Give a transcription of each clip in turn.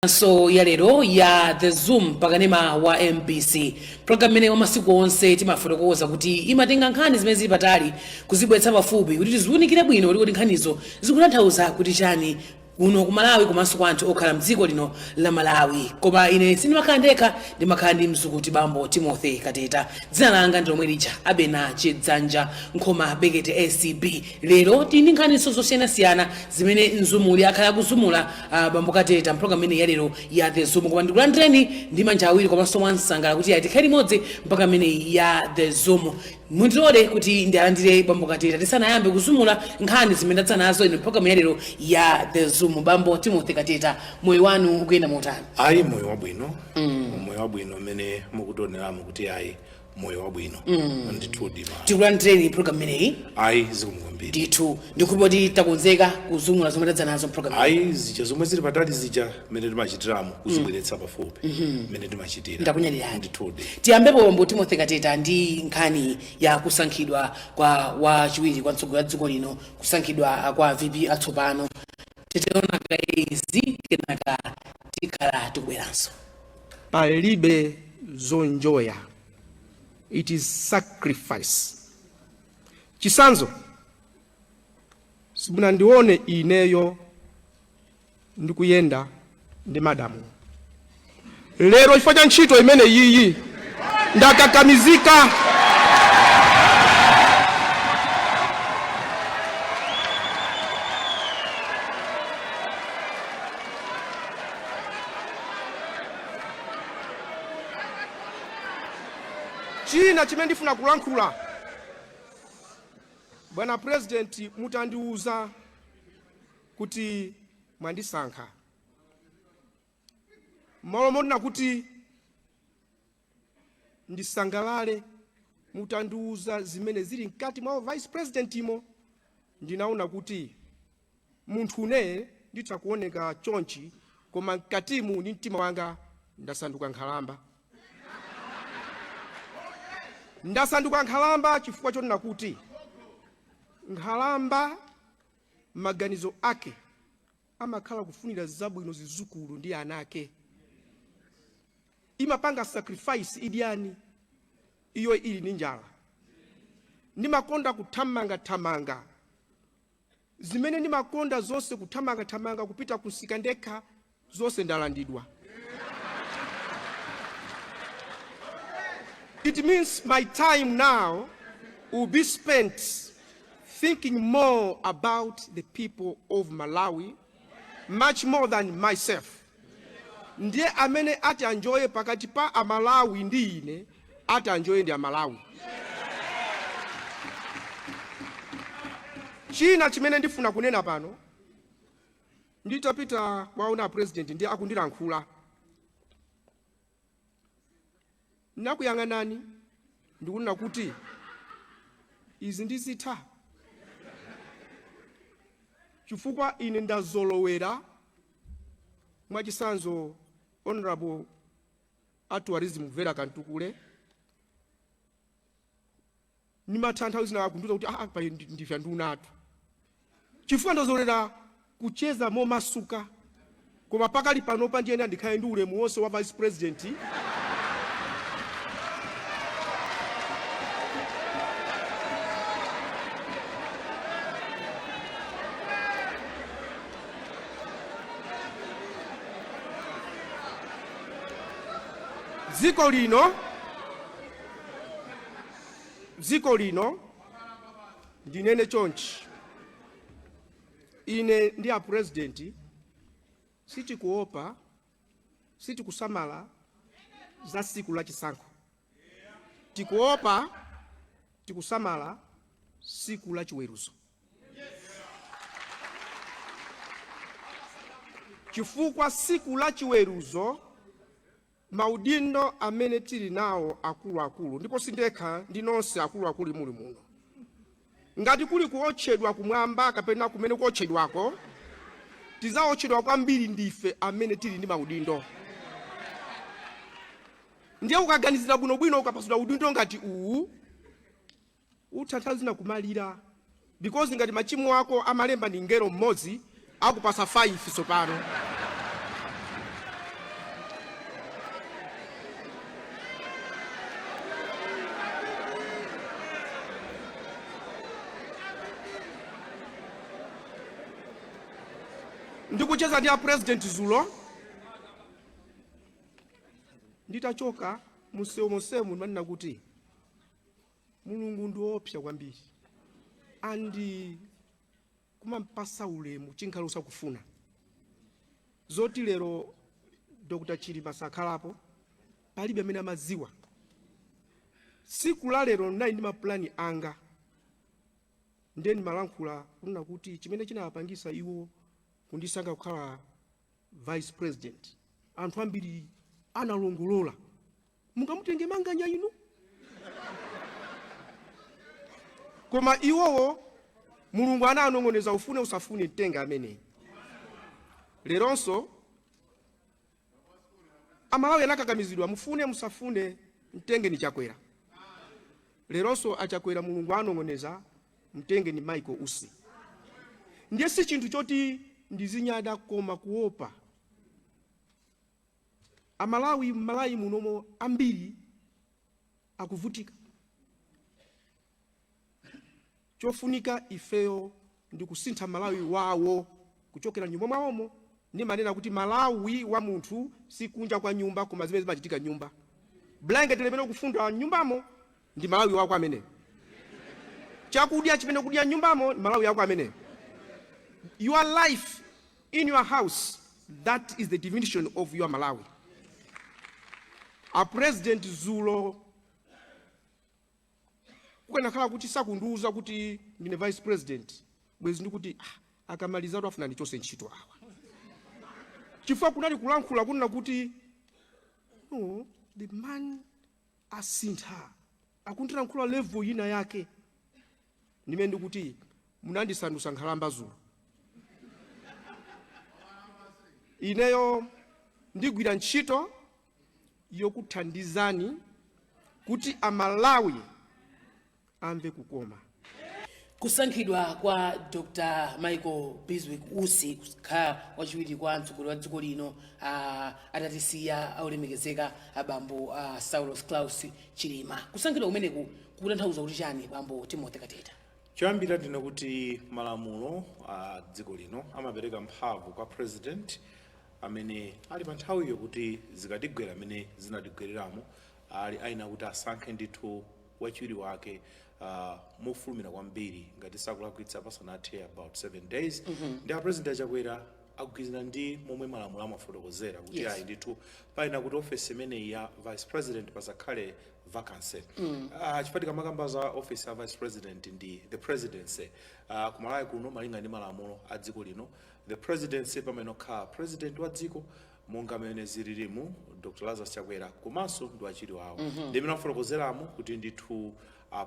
So ya lero ya The Zoom pakanema wa MBC, program imene wa masiku onse timafotokoza kuti imatenga nkhani zimene zili patali kuzibweretsa pafupi kuti tiziwunikire bwino kuti nkhanizo zikutanthauza kuti chani kuno ku Malawi komanso kwa anthu okhala mdziko lino la Malawi. Koma ine sindimakhala ndekha, ndimakhala ndi mzukuti bambo Timothy Kateta. Dzina langa ndi lomwe lija, Abena Chidzanja Nkhoma Bekete ACB. Lero tili ndi nkhaniso zosiyanasiyana zimene mzumuli akhala akuzumula bambo Kateta mpulogalamu imene yalero ya The Zoom. Koma ndikulandireni ndi manja awiri komanso mwansangala kuti tikhale limodzi mpaka imeneyi ya The Zoom. Mundilole kuti ndialandire bambo Kateta tisanayambe kuzumula nkhani zimene ndadza nazo ino mpulogalamu yalero ya The Zoom. Bambo Timothy Kateta, moyo wanu ukuyenda motani? Ayi, moyo wabwino, moyo wabwino mmene mukutioneramo kuti ayi, moyo wabwino ndithudi ma. Tikulandireni program imeneyi. Ayi, zikomo kwambiri. Ndithu ndikukhulupirira kuti takonzeka kuzumula zomwe tadza nazo program. Ayi, zija zomwe zili patali zija mmene timachitiramo kuzibweretsa pafupi mmene timachitira. Ndakunyadilani. Ndithudi. Tiyambepo, bambo Timothy Kateta, ndi nkhani ya kusankhidwa kwa wachiwiri kwa mtsogoleri wa dziko lino, kusankhidwa kwa VP atsopano. Titiona izi, kenaka tikhala tikubweranso. Palibe zonjoya, it is sacrifice. Chisanzo, simunandione ineyo ndikuyenda ndi madamu lero chifukwa cha ntchito imene yiyi ndakakamizika. China chimene ndifuna kulankhula, bwana President, mutandiuza kuti mwandisankha, malo monena kuti ndisangalale mutandiuza zimene zili mkati mwa vice president imo, ndinaona kuti munthu une nditha kuoneka chonchi, koma mkatimu ndi mtima wanga ndasanduka nkhalamba. Ndasanduka nkhalamba chifukwa chonena kuti nkhalamba maganizo ake amakhala kufunira zabwino zizukulu ndi ana ake. Imapanga sacrifice idyani iyo ili ndi njala. Ndimakonda kuthamangathamanga, zimene ndimakonda zonse, kuthamangathamanga kupita kusika ndekha, zonse ndalandidwa. It means my time now will be spent thinking more about the people of Malawi, much more than myself. Ndiye amene ati anjoye pakati pa Amalawi ndi ine, ati anjoye ndi Amalawi. China chimene ndifuna kunena pano, nditapita kwaona President ndi akundilankhula, nakuyang'anani ndikunena kuti izi ndizitha, chifukwa ine ndazolowera. Mwachisanzo, Honorable a Tourism Vera Kantukule, ndimatha nthawi zina akundiuza kuti ah, pa ndife ndunatu, chifukwa ndazolowera kucheza momasuka. Koma pakali panopa ndiyena ndikhale ndi ulemu wonse wa vice president. Dziko lino, ndinene chonchi, ine ndi a President sitikuopa, sitikusamala za siku la chisankho. Tikuopa, tikusamala siku la chiweruzo, chifukwa siku la chiweruzo maudindo amene tili nawo akuluakulu, ndipo sindekha, ndi nonse akuluakulu muli muno, ngati kuli kuotchedwa kumwamba kapena kumene kuotchedwako, tizaotchedwa kwambiri ndife amene tili ndi maudindo. Ndiye ukaganizira bwinobwino, ukapasidwa udindo ngati uwu, utha nthawi zina kumalira, because ngati machimo ako amalemba ndi ngelo mmodzi, akupasa 5 tsopano. Ndikucheza ndi a President zulo, nditachoka munsewu monsemu, ndimanena kuti Mulungu ndi woopsa kwambiri and kumampasa ulemu chinkhale usakufuna. Zoti lero Dr Chilima sakhalapo, palibe amene amaziwa. Siku la lero ndinali ndi mapulani anga, ndiye ndimalankhula kunena kuti chimene chinapangisa iwo kundisankha kukhala vice president, anthu ambiri analongolola, "Mungamutenge Manganya inu?" Koma iwowo Mulungu ananong'oneza, "Ufune usafune, mtenga ameneyi." Leronso Amalawi anakakamizidwa, "Mufune musafune, mtenge ni Chakwera." Leronso aChakwera Mulungu anong'oneza, "Mtenge ni Michael Usi." Ndiye si chinthu choti ndizinyada, koma kuopa Amalawi. Mmalawi munomo ambiri akuvutika. Chofunika ifeyo ndi kusintha Malawi wawo kuchokera nyumba mwawomo. Ndimanena kuti Malawi wa munthu si kunja kwa nyumba, koma zimene zimachitika nyumba. Blanket limene ukufunda nyumbamo ndi Malawi wako ameneyo. Chakudya chimene ukudya nyumbamo ndi Malawi wako ameneyo. Your life in your house, that is the definition of your Malawi. A President zulo, kukanakhala kuti sakundiuza kuti ndine vice president, bwezi ndikuti, "Ah, akamalizatu afuna ndichose ntchito awa," chifukwa kunali kulankhula kunena kuti, "No, the man asintha, akundilankhula level ina yake." Ndimene ndikuti munandisandusa nkhalamba zulo. Ineyo ndigwira ntchito yokuthandizani kuti Amalawi amve kukoma. Kusankhidwa kwa Dr Michael Bizwick Usi kukhala wachiwiri kwa mtsogoleri wa dziko lino atatisiya aulemekezeka abambo Saulos Klaus Chilima, kusankhidwa kumeneku kukutanthauza kuti chani, bambo Timothy Kateta? Choyambira ndine kuti malamulo a dziko lino amapereka mphamvu kwa president amene ali pa nthawiyo kuti zikatigwera amene zinatigwereramo, ali aina kuti asankhe ndithu wachiwiri wake mofulumira kwambiri, ngati sakulakwitsa pasanathe about 7 days. Ndi a President aChakwera akugwirizana ndi momwe malamulo amafotokozera kuti ayi ndithu paina kuti ofesi imeneyi ya vice president pasakhale vacancy. Chifukwa tikamakamba za office ya vice president ndi the presidency, kumalawi kuno malinga ndi malamulo a dziko lino, the presidency pamene okhala president wa dziko monga amene zililimu Dr Lazarus Chakwera komanso ndi achiwiri wawo. Ndi imene afotokozeramo kuti ndithu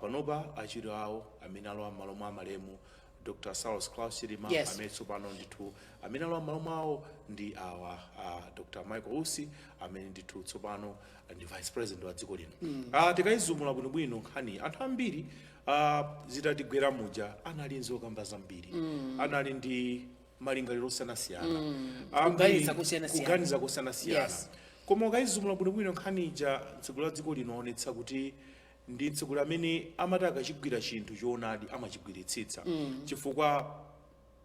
panopa achiwiri awo amene alowa m'malo mwa malemu Dr Saulos Klaus Chilima, amene tsopano ndithu amene alowa m'malo mwawo ndi awa Dr Michael Usi, amene ndithu tsopano ndi vice president wa dziko lino. Tikayizumula bwinobwino nkhani, anthu ambiri zitatigwera muja anali nzokamba zambiri, anali ndi malingaliro osiyanasiyana. Kuganiza kosiyanasiyana. Kuganiza kosiyanasiyana. Koma ukayizumula bwinobwino nkhani ija, mtsogoleri wa dziko lino aonetsa kuti ndi mtsogoleri amene amati akachigwira chinthu choonadi amachigwiritsitsa, chifukwa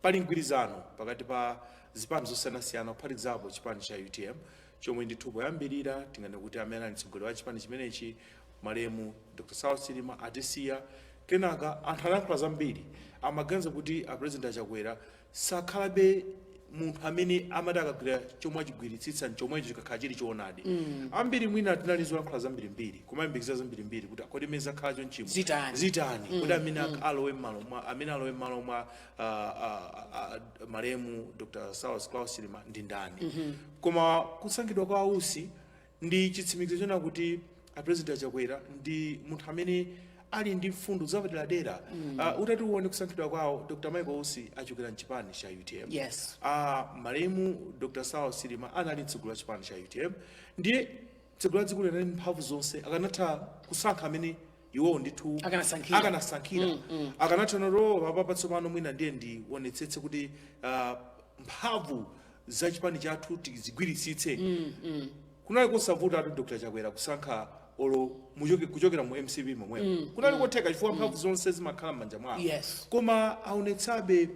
pali mgwirizano pakati pa zipani zosiyanasiyana, kuphatikizapo chipani cha UTM, chomwe ndithu poyambirira tingane kuti amene ali mtsogoleri wa chipani chimenechi malemu Dr Saulos Chilima atisiya. Kenaka anthu anayankhula zambiri, amaganiza kuti a President aChakwera sakhalabe munthu amene amati akagwira chomwe achigwiritsitsa nchomwecho chikakhala chili choonadi. Ambiri mwina tinali zoyankhula zambirimbiri, kumayembekezera zambirimbiri kuti kodi imene zakhala chonchimo Zitani? Zitani kuti amene alowe m'malo mwa amene alowe m'malo mwa malemu Dr Saulos Klaus Chilima ndi ndani? Koma kusankhidwa kwa Usi ndi chitsimikizo chona kuti a President aChakwera ndi munthu amene ali ndi mfundo zapaderadera. Utati uone kusankhidwa kwawo, Dr Michael Usi achokera mchipani cha UTM. Malemu Dr Saulos Chilima anali mtsogoleri wa chipani cha UTM. Ndiye mtsogoleri wa dziko lino anali mphamvu zonse, akanatha kusankha amene iwowo ndithu Akanasankhira. Akanasankhira, akanatha noro apapa tsopano mwina ndiye ndionetsetse kuti mphamvu za chipani chathu tizigwiritsitse. Kunali kosavuta atu Dr Chakwera kusankha olo kuchokera mu MCP momwemo. Kunali kotheka chifukwa mphamvu zonse zimakhala m'manja mwawo. Koma aonetsabe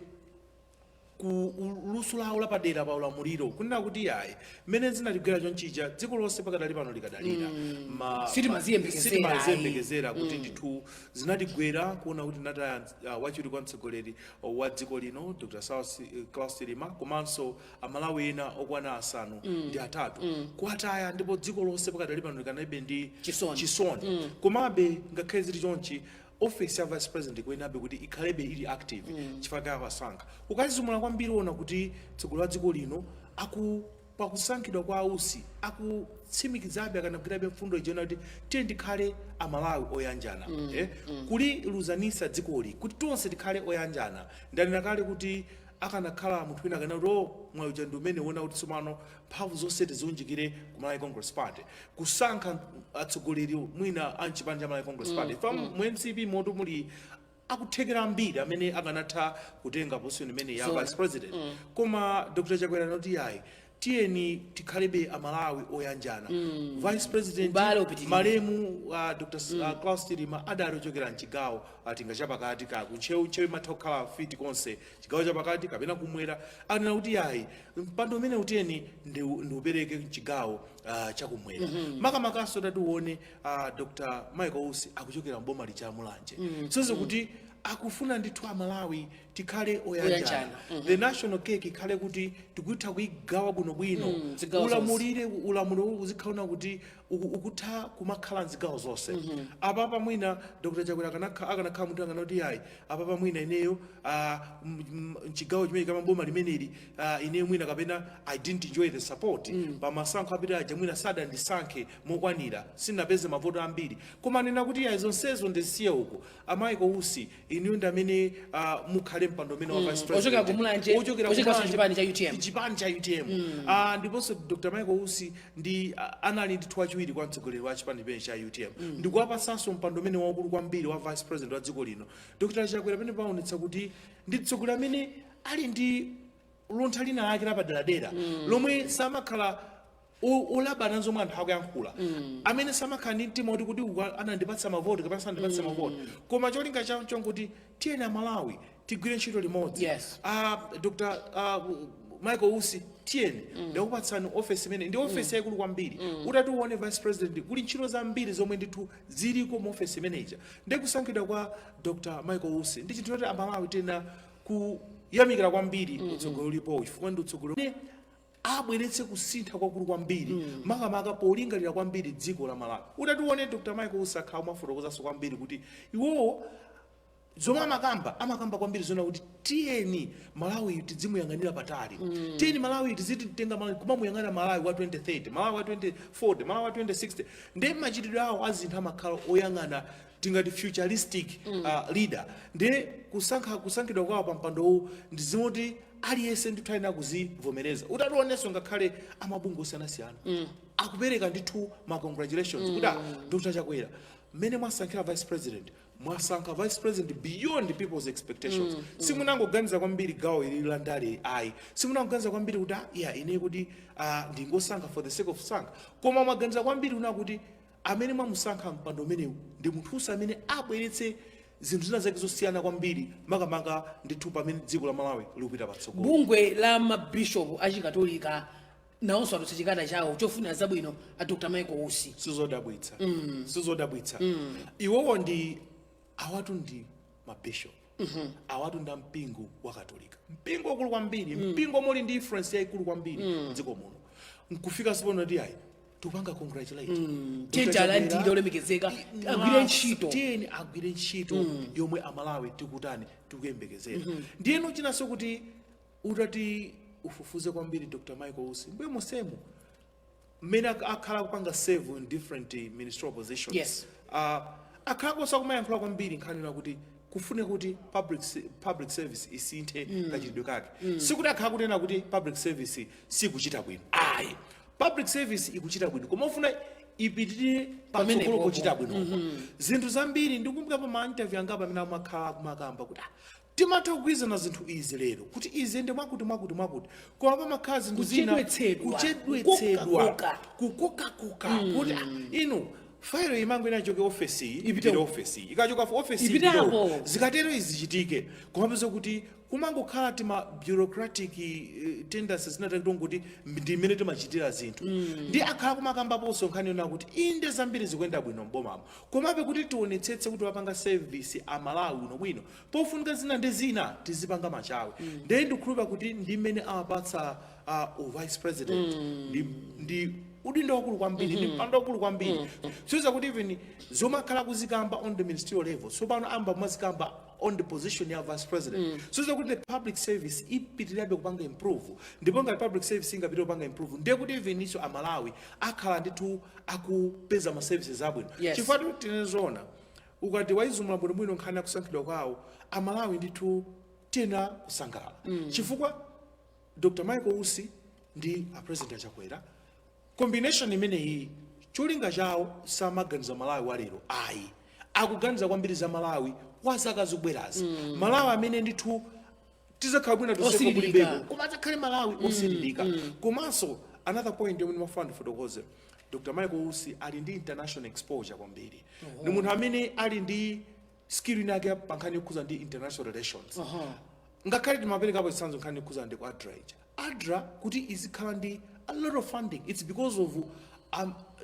ku luso lawo lapadera pa ulamuliro, kunena kuti ayi, mmene zinatigwera chonchija, dziko lonse pakadali pano likadalira. Sitimaziyembekezera, Sitimaziyembekezera kuti ndithu zinatigwera kuona kuti nataya wachiwiri kwa mtsogoleri wa dziko lino, Dr Saulos Chilima, komanso Amalawi ena okwana 8 kuwataya, ndipo dziko lonse pakadali pano likanalibe ndi Chisoni. Chisoni. Komabe ngakhale zili chonchi, office ya vice president ikuyenabe kuti ikhalebe ili active, chifukwa akasankha ukazizumula kwambiri, ona kuti mtsogoleri wa dziko lino aku pakusankhidwa kwa Ausi akutsimikizabe, akanagwirabe mfundo ijena kuti tiye tikhale Amalawi oyanjana, kuliluzanisa dzikoli kuti tonse tikhale oyanjana. Ndanena kale kuti akanakhala munthu wina akanena kuti, "Oh, mwayi uja ndi umene wona kuti tsopano mphamvu zonse tiziunjikire ku Malawi Congress Party," kusankha atsogoleri mwina a mchipani cha Malawi Congress Party. Fa mu MCP moto muli akuthekera ambiri amene akanatha kutenga position imene ya vice president, koma Dr Chakwera anati, "Ayi, tiyeni tikhalebe Amalawi oyanjana." Vice president Ubale upitirire. malemu Dr Klaus Chilima adali ochokera mchigawo tinga chapakati ka kuntcheu. Ntcheu imatha kukhala fiti konse, chigawo chapakati kapena kumwera. Anena kuti, "Ayi, mpando umene utiyeni ndiupereke mchigawo chakumwera." Makamakaso tatione Dr Michael Usi akuchokera mboma lija Mulanje, soze kuti akufuna ndithu Amalawi tikhale oyanjana. Oyanjana. The national cake ikhale kuti tikutha kuigawa bwinobwino. Zigawo zonse. Ulamulire, ulamuliro uzikhaona kuti ukutha kumakhala mzigawo zonse. Apapa mwina Dr Chakwera akanakhala munthu akanati, "Ayi, apapa mwina ineyo mchigawo chimene kama boma limeneli, ineyo mwina kapena I didn't enjoy the support pamasankho apita aja, mwina sadandisankhe mokwanira, sindinapeze mavoto ambiri," koma anena kuti, "Ayi, zonsezo ndisiye uko. A Michael Usi, inuyo ndi amene mukhale mpando umene wa vice president." Ochokera ku Mulanje, Ochokera ochokeranso ku chipani cha UTM. Chipani cha UTM. Ndiponso Dr Michael Usi ndi anali ndithu wachiwiri kwa mtsogoleri wa chipani chimene cha UTM, ndikuwapasanso mpando umene waukulu kwambiri wa vice president wa dziko lino. Dr Chakwera pamene paonetsa kuti ndi mtsogoleri amene ali ndi luntha lina lake lapaderadera, lomwe samakhala olabana zomwe anthu akuyankhula, amene samakhala ndi mtima kuti uku anandipatsa mavoti kapena sanandipatsa mavoti, koma cholinga chawo nchonkuti tiyeni Amalawi tigwire ntchito limodzi. Dr Michael Usi, tiyeni ndakupatsani office imene ndi office yayikulu kwambiri. Utati uone vice president, kuli ntchito zambiri zomwe ndithu ziliko mu office imeneja. Ndi kusankhidwa kwa Dr Michael Usi ndi chinthu choti Amalawi tena kuyamikira kwambiri utsogoleri ulipowu, chifukwa ndi utsogoleri umene abweretse kusintha kwakulu kwambiri, makamaka polingalira kwambiri dziko la Malawi. Utati uone Dr Michael Usi akhala umafotokozanso kwambiri kuti iwowo zomwe amakamba kwambiri zona kuti tiyeni Malawi tidzimuyang'anira patali, tiyeni Malawi tizitenga Malawi kumamuyang'anira, Malawi wa 2030, Malawi wa 2040, Malawi wa 2060. Ndi machitidwe awo azinthu amakhala oyang'ana tingati futuristic leader. Ndi kusankhidwa kwawo pa mpandowu ndi zimoti aliyense ndithu ayenera kuzivomereza. Utationenso ngakhale amabungwe osiyanasiyana akupereka ndithu ma congratulations kuti, "Ah, Dr Chakwera, mmene mwasankhira vice president, mwasankha vice president beyond people's expectations. Simunangoganiza kwambiri gawo ili la ndale ayi, simunangoganiza kwambiri kuti, ah, yeah, ine kuti ndingosankha for the sake of sankha, koma mwaganiza kwambiri una kuti amene mwamusankha mpando umenewu ndi munthuso amene abweretse zinthu zina zake zosiyana kwambiri, makamaka ndithu pamene dziko la Malawi likupita patsogolo." Bungwe la mabishopu achikatolika nawonso atulutsa chikalata chawo chofunira zabwino a Dr Michael Usi. Sizodabwitsa, sizodabwitsa. Iwowo ndi awatu ndi mabishop, awatu ndi mpingo wa Katolika, mpingo wakulu kwambiri, mpingo muli ndi influence yayikulu kwambiri mdziko muno, nkufika sipono kuti ayi, tikupanga congratulate Dr. Tiyeni Chakwera. alandire olemekezeka, agwire ntchito. Tiyeni agwire ntchito yomwe Amalawi tikutani, tikuyembekezera. Ndiyeno chinanso kuti utati ufufuze kwambiri, Dr Michael Usi mbuye mosemu mmene akhala kupanga serve in different ministerial positions, akhala kosa kumayankhula kwambiri nkhani kuti kufunika kuti public service isinthe kachitidwe kake. Sikuti akhala kunena kuti public service sikuchita bwino, ayi, public service ikuchita bwino, koma ufuna ipitirire patsogolo Pamenepopo. pochita bwinoko zinthu zambiri. Ndikumbuka pa ma interview angapo amene amakhala akumakamba kuti, ah, timatha kugwirizana zinthu izi lero kuti izi ndi mwakuti mwakuti mwakuti, koma pamakhala zinthu zina Kuchedwetsedwa. kuchedwetsedwa, Kukokakoka. kukokakoka, kuti ah, inu Failo imango ichoke ofesi iyi, Ipite ipite uko. Ofesi iyi ikachoka ofesi iyi, Ipite ipite apo. uko. Zikatero izichitike, kumapeza kuti kumangokhala tima bureaucratic tendencies zinatatu kuti ndi mmene timachitira zinthu. Ndi akhala kumakambaponso nkhani yona kuti inde, zambiri zikuyenda bwino mbomamo, komabe kuti tionetsetse kuti wapanga service Amalawi uno bwino, pofunika zina ndi zina tizipanga machawe. Ndiye ndikukhulupira kuti ndi mmene amapatsa vice president ndi udindo wakulu kwambiri, ndi mpando wakulu kwambiri. Soiza kuti even zomakhala kuzikamba on the ministerial level, tsopano amba kumazikamba on the position ya vice president. Soiza kuti the public service ipitirirabe kupanga improve, ndipo ngati public service ingapitire kupanga improve, ndiye kuti even iso Amalawi akhala ndithu akupeza ma services abwino. Chifukwa tinezoona, ukati waizumula bwinobwino nkhani yakusankhidwa kwawo, Amalawi ndithu tena kusangalala, chifukwa Dr Michael Usi ndi a President Achakwera, combination imeneyi, cholinga chawo samaganiza Malawi walero ayi, akuganiza kwambiri za Malawi wa zaka zikubwerazi, Malawi amene ndithu tizakhala bwino tonsefe. Osiririka. Kulibeko, koma adzakhale Malawi osiririka. Komanso another point yomwe ndimafuna ndifotokoze, Dr Michael Usi ali ndi international exposure kwambiri. Ndi munthu amene ali ndi skill inake pa nkhani yokhuza ndi international relations. Ngakhale timaperekapo chitsanzo nkhani yokhuza ndi ku ADRA ija, ADRA kuti izikhala ndi a lot of funding, it's because of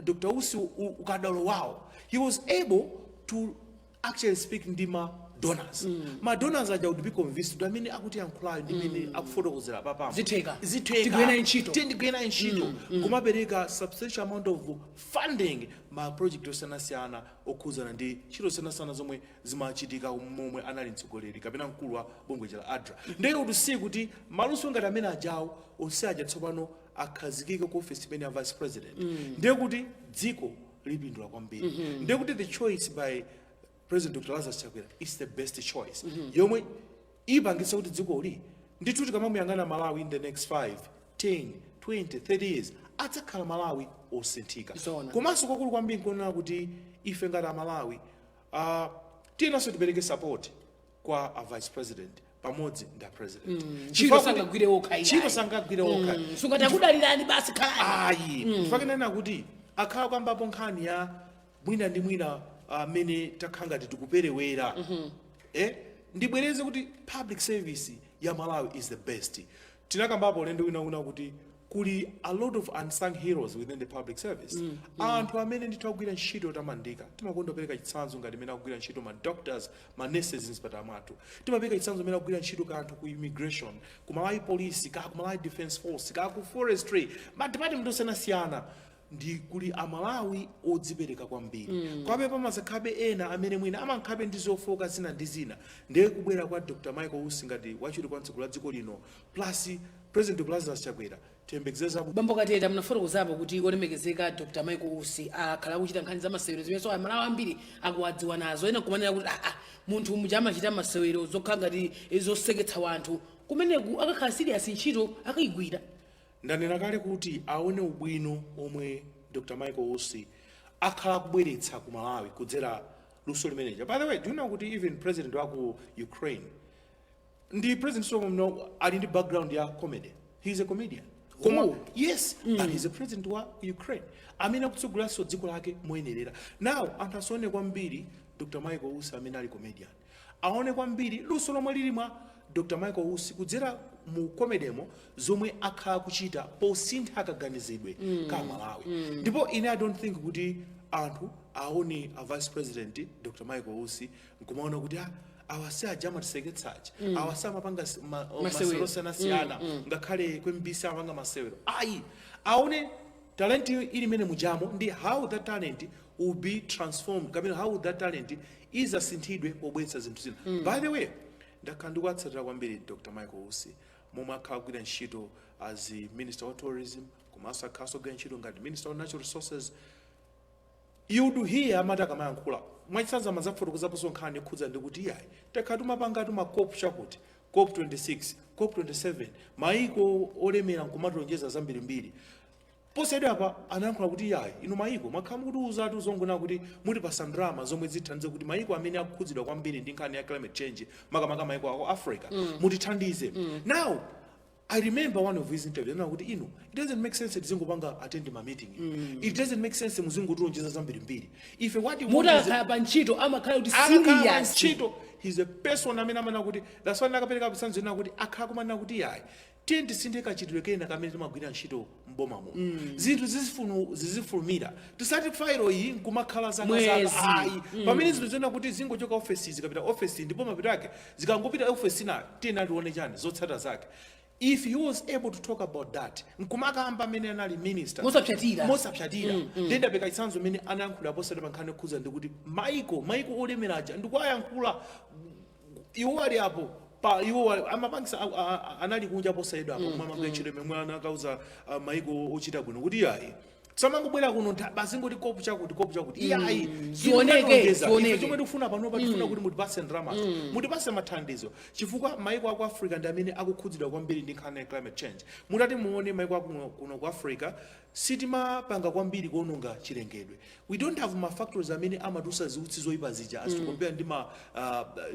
Dr Usi, ukadaulo wawo. He was able to actually speak ndi ma donors. Ma donors aja would be convinced kuti amene akuti yankhulayo ndi amene akufotokozera papamo. Zitheka. Zitheka. Tigwira ntchito. Tigwira ntchito, kumapereka substantial amount of funding ma project osiyanasiyana okhuzana ndi ntchito zosiyanasiyana zomwe zimachitika momwe anali mtsogoleri kapena mkulu wa bungwe la ADRA. Ndiye kuti si kuti maluso ngati amene ajawo onse aja tsopano akhazikike ku office imene ya vice president, ndiye kuti dziko lipindula kwambiri. Ndiye kuti the choice by President Dr Lazarus Chakwera is the best choice yomwe ipangitsa kuti dzikoli ndithu tikamamuyang'ana Malawi in the next 5, 10, 20, 30 years, adzakhala Malawi osinthika. Zoona. Komanso kwakulu kwambiri nkuonera kuti ife ngati Amalawi tiyenanso tipereke support kwa a vice president pamodzi ndi a president. Ntchito Chifukwa kuti- sangagwire okha iyayi. Ntchito sangagwire okha. Sungati akudalirani basi, khalani. Ayi, mm. Kuti akhala kwambapo nkhani ya mwina ndi mwina amene takhala ngati tikuperewera. Ndibwereze kuti public service ya Malawi is the best. Tinakambapo ulendo wina una kuti kuli a lot of unsung heroes within the public service, anthu amene ndithu akugwira ntchito yotamandika. Timakonda kupereka chitsanzo ngati imene akugwira ntchito ma doctors, ma nurses mzipatala mwathu. Timapereka chitsanzo imene akugwira ntchito ka anthu ku immigration, ku Malawi Police, ka ku Malawi Defense Force, ka ku forestry, ma department osiyanasiyana. Ndi kuli Amalawi odzipereka kwambiri. Kwabe pamazakhabe ena amene mwina amankhabe ndi zofoka zina ndi zina. Ndiye kubwera kwa Dr Michael Usi ngati wachiwiri kwa mtsogoleri wa dziko lino plus President Dr Lazarus Chakwera, tiyembekezeza Bambo Kateta, munafotokozapo kuti olemekezeka Dr Michael Usi akhala akuchita nkhani za masewero zimenso Amalawi ambiri akuwadziwa nazo. Ena kumanena kuti aa, munthu muja amachita masewero zokhala ngati zoseketsa wanthu, kumeneku akakhala serious ntchito akayigwira? Ndanena kale kuti aone ubwino omwe Dr Michael Usi akhala akubweretsa ku Malawi kudzera luso limeneja. By the way, do you know kuti even president wa ku Ukraine ndi president, so no, ali ndi background ya comedy? He is a comedian. Koma Oh. yes, but he's a president wa Ukraine amene akutsogoleranso dziko lake moyenerera. Now anthu asaone kwambiri Dr Michael Usi amene ali comedian, aone kwambiri luso lomwe lili mwa Dr Michael Usi kudzera mu comedymo, zomwe akhala kuchita posintha kaganizidwe ka Malawi. Ndipo ine I don't think kuti anthu aone a vice president Dr Michael Usi nkumaona kuti ah, awa si aja amatiseketsaja, awa si amapanga Masewero. masewero osiyanasiyana, ngakhale ku MBC amapanga masewero. Ayi, aone talent ili imene mujamo ndi how that talent will be transformed kapena how that talent izasinthidwe pobweretsa zinthu zina. By the way, ndakhala ndikuwatsatira kwambiri Dr Michael Usi momwe akhala kugwira ntchito as the minister of tourism, komanso akhalanso kugwira ntchito ngati minister of natural resources. You would hear amati akamayankhula, mwachitsanzo amazafotokozaponso nkhani yokhudza ndi kuti iyayi, takhala timapanga tuma COP, chakuti COP 26, COP 27, maiko olemera nkumatilonjeza zambirimbiri. Posachedwa apa anayankhula kuti iyayi, inu maiko mwakhala mukutiwuzatu zongona kuti mutipasa ndalama zomwe zithandize kuti maiko amene akukhudzidwa kwambiri ndi nkhani ya climate change, makamaka maiko ako Africa, mutithandize. Now I remember one of his interviews anena kuti, ino it doesn't make sense tizingopanga attend ma meeting, it doesn't make sense muzingotilonjeza zambirimbiri. Ife what we want is Mutakhala pa ntchito amakhala kuti akakhala serious. Ntchito, he's a person amene amanena kuti, that's why nakapereka chitsanzo ena kuti akhala kumanena kuti, yayi, tiye tisinthe kachitidwe kena kamene timagwira ntchito mboma muno, zinthu zizifulumira, tisati failo iyi nkumakhala zaka Mwezi. zaka, ayi. Pamene zinthu zena kuti zingochoka ofesi zikapita ofesi, ndipo mapeto ake zikangopita ofesi nayo, tiyena tione chani zotsatira zake. If he was able to talk about that nkumakamba amene anali minister Mosapsatira. Mosapsatira, ndiye ndapeka chitsanzo imene anayankhula posati pa nkhani yokhuza ndikuti maiko olemeraja ndikuwayankhula iwo ali apo pa iwo amapangisa anali kunja posayidwa apo mwa amagwira ntchito imene anakauza maiko ochita bwino kuti, yayi, samangobwera kuno basi ngoti kopu chakuti, kopu chakuti, iyayi. Zioneke, zioneke. Ife chomwe tikufuna panopa, tifuna kuti mutipase ndalama, mutipase mathandizo, chifukwa maiko aku Africa ndi amene akukhudzidwa kwambiri ndi nkhani ya climate change. Mutati muone maiko aku kuno ku Africa, sitimapanga kwambiri kuononga chilengedwe. We don't have ma factories amene amatusa ziutsi zoyipa zija as to compare ndi ma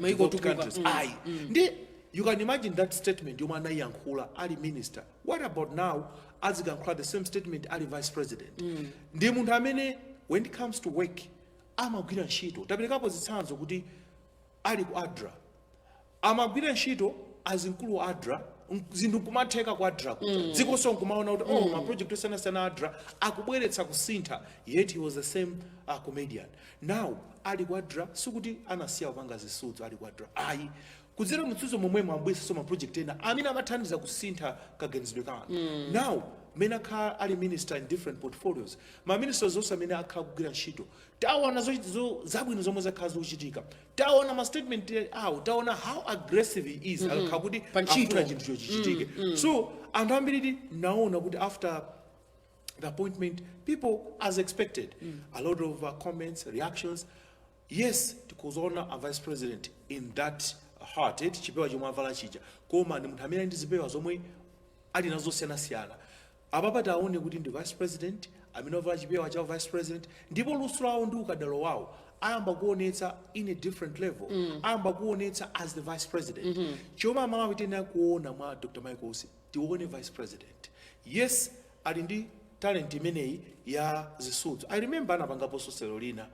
Maiko developed otukuka. countries, ayi. Ndi you can imagine that statement yomwe anayiyankhula ali minister. What about now azikankhula the same statement ali vice president? Ndi munthu amene when it comes to work amagwira ntchito. Taperekapo zitsanzo kuti ali ku ADRA amagwira ntchito as mkulu wa ADRA, zinthu nkumatheka ku ADRA kuja, dzikonso nkumaona kuti, oh, ma project osiyanasiyana ADRA akubweretsa kusintha, yet he was the same comedian. Now ali ku ADRA, sikuti anasiya kupanga zisudzo ali ku ADRA, ayi. Kudzera msudzo momwemo ambweretsanso ma project ena amene amathandiza kusintha kaganizidwe ka anthu. Now mene akhala ali minister in different portfolios, ma ministers onse amene akhala kugwira ntchito, taona zabwino zomwe zakhala zikuchitika, taona ma statement awo, taona how aggressive he is akakhala kuti Pa ntchito. afuna chinthu chichitike. So anthu ambiri naona kuti after the appointment, people, as expected, a lot of comments, reactions. Yes, tikuzoona a vice president in that hat, eti chipewa chomwe avala chija, koma ndi munthu amene ali ndi zipewa zomwe ali nazo zosiyanasiyana. Apapa taone kuti ndi vice president amene wavala chipewa cha vice president, ndipo luso lawo ndi ukadaulo wawo ayamba kuonetsa in a different level, ayamba kuonetsa as the vice president. Chomwe Amalawi tiyenera kuona mwa Dr Michael Usi, tione vice president. Yes, ali ndi talent imeneyi ya zisudzo. I remember anapangaponso sewero lina,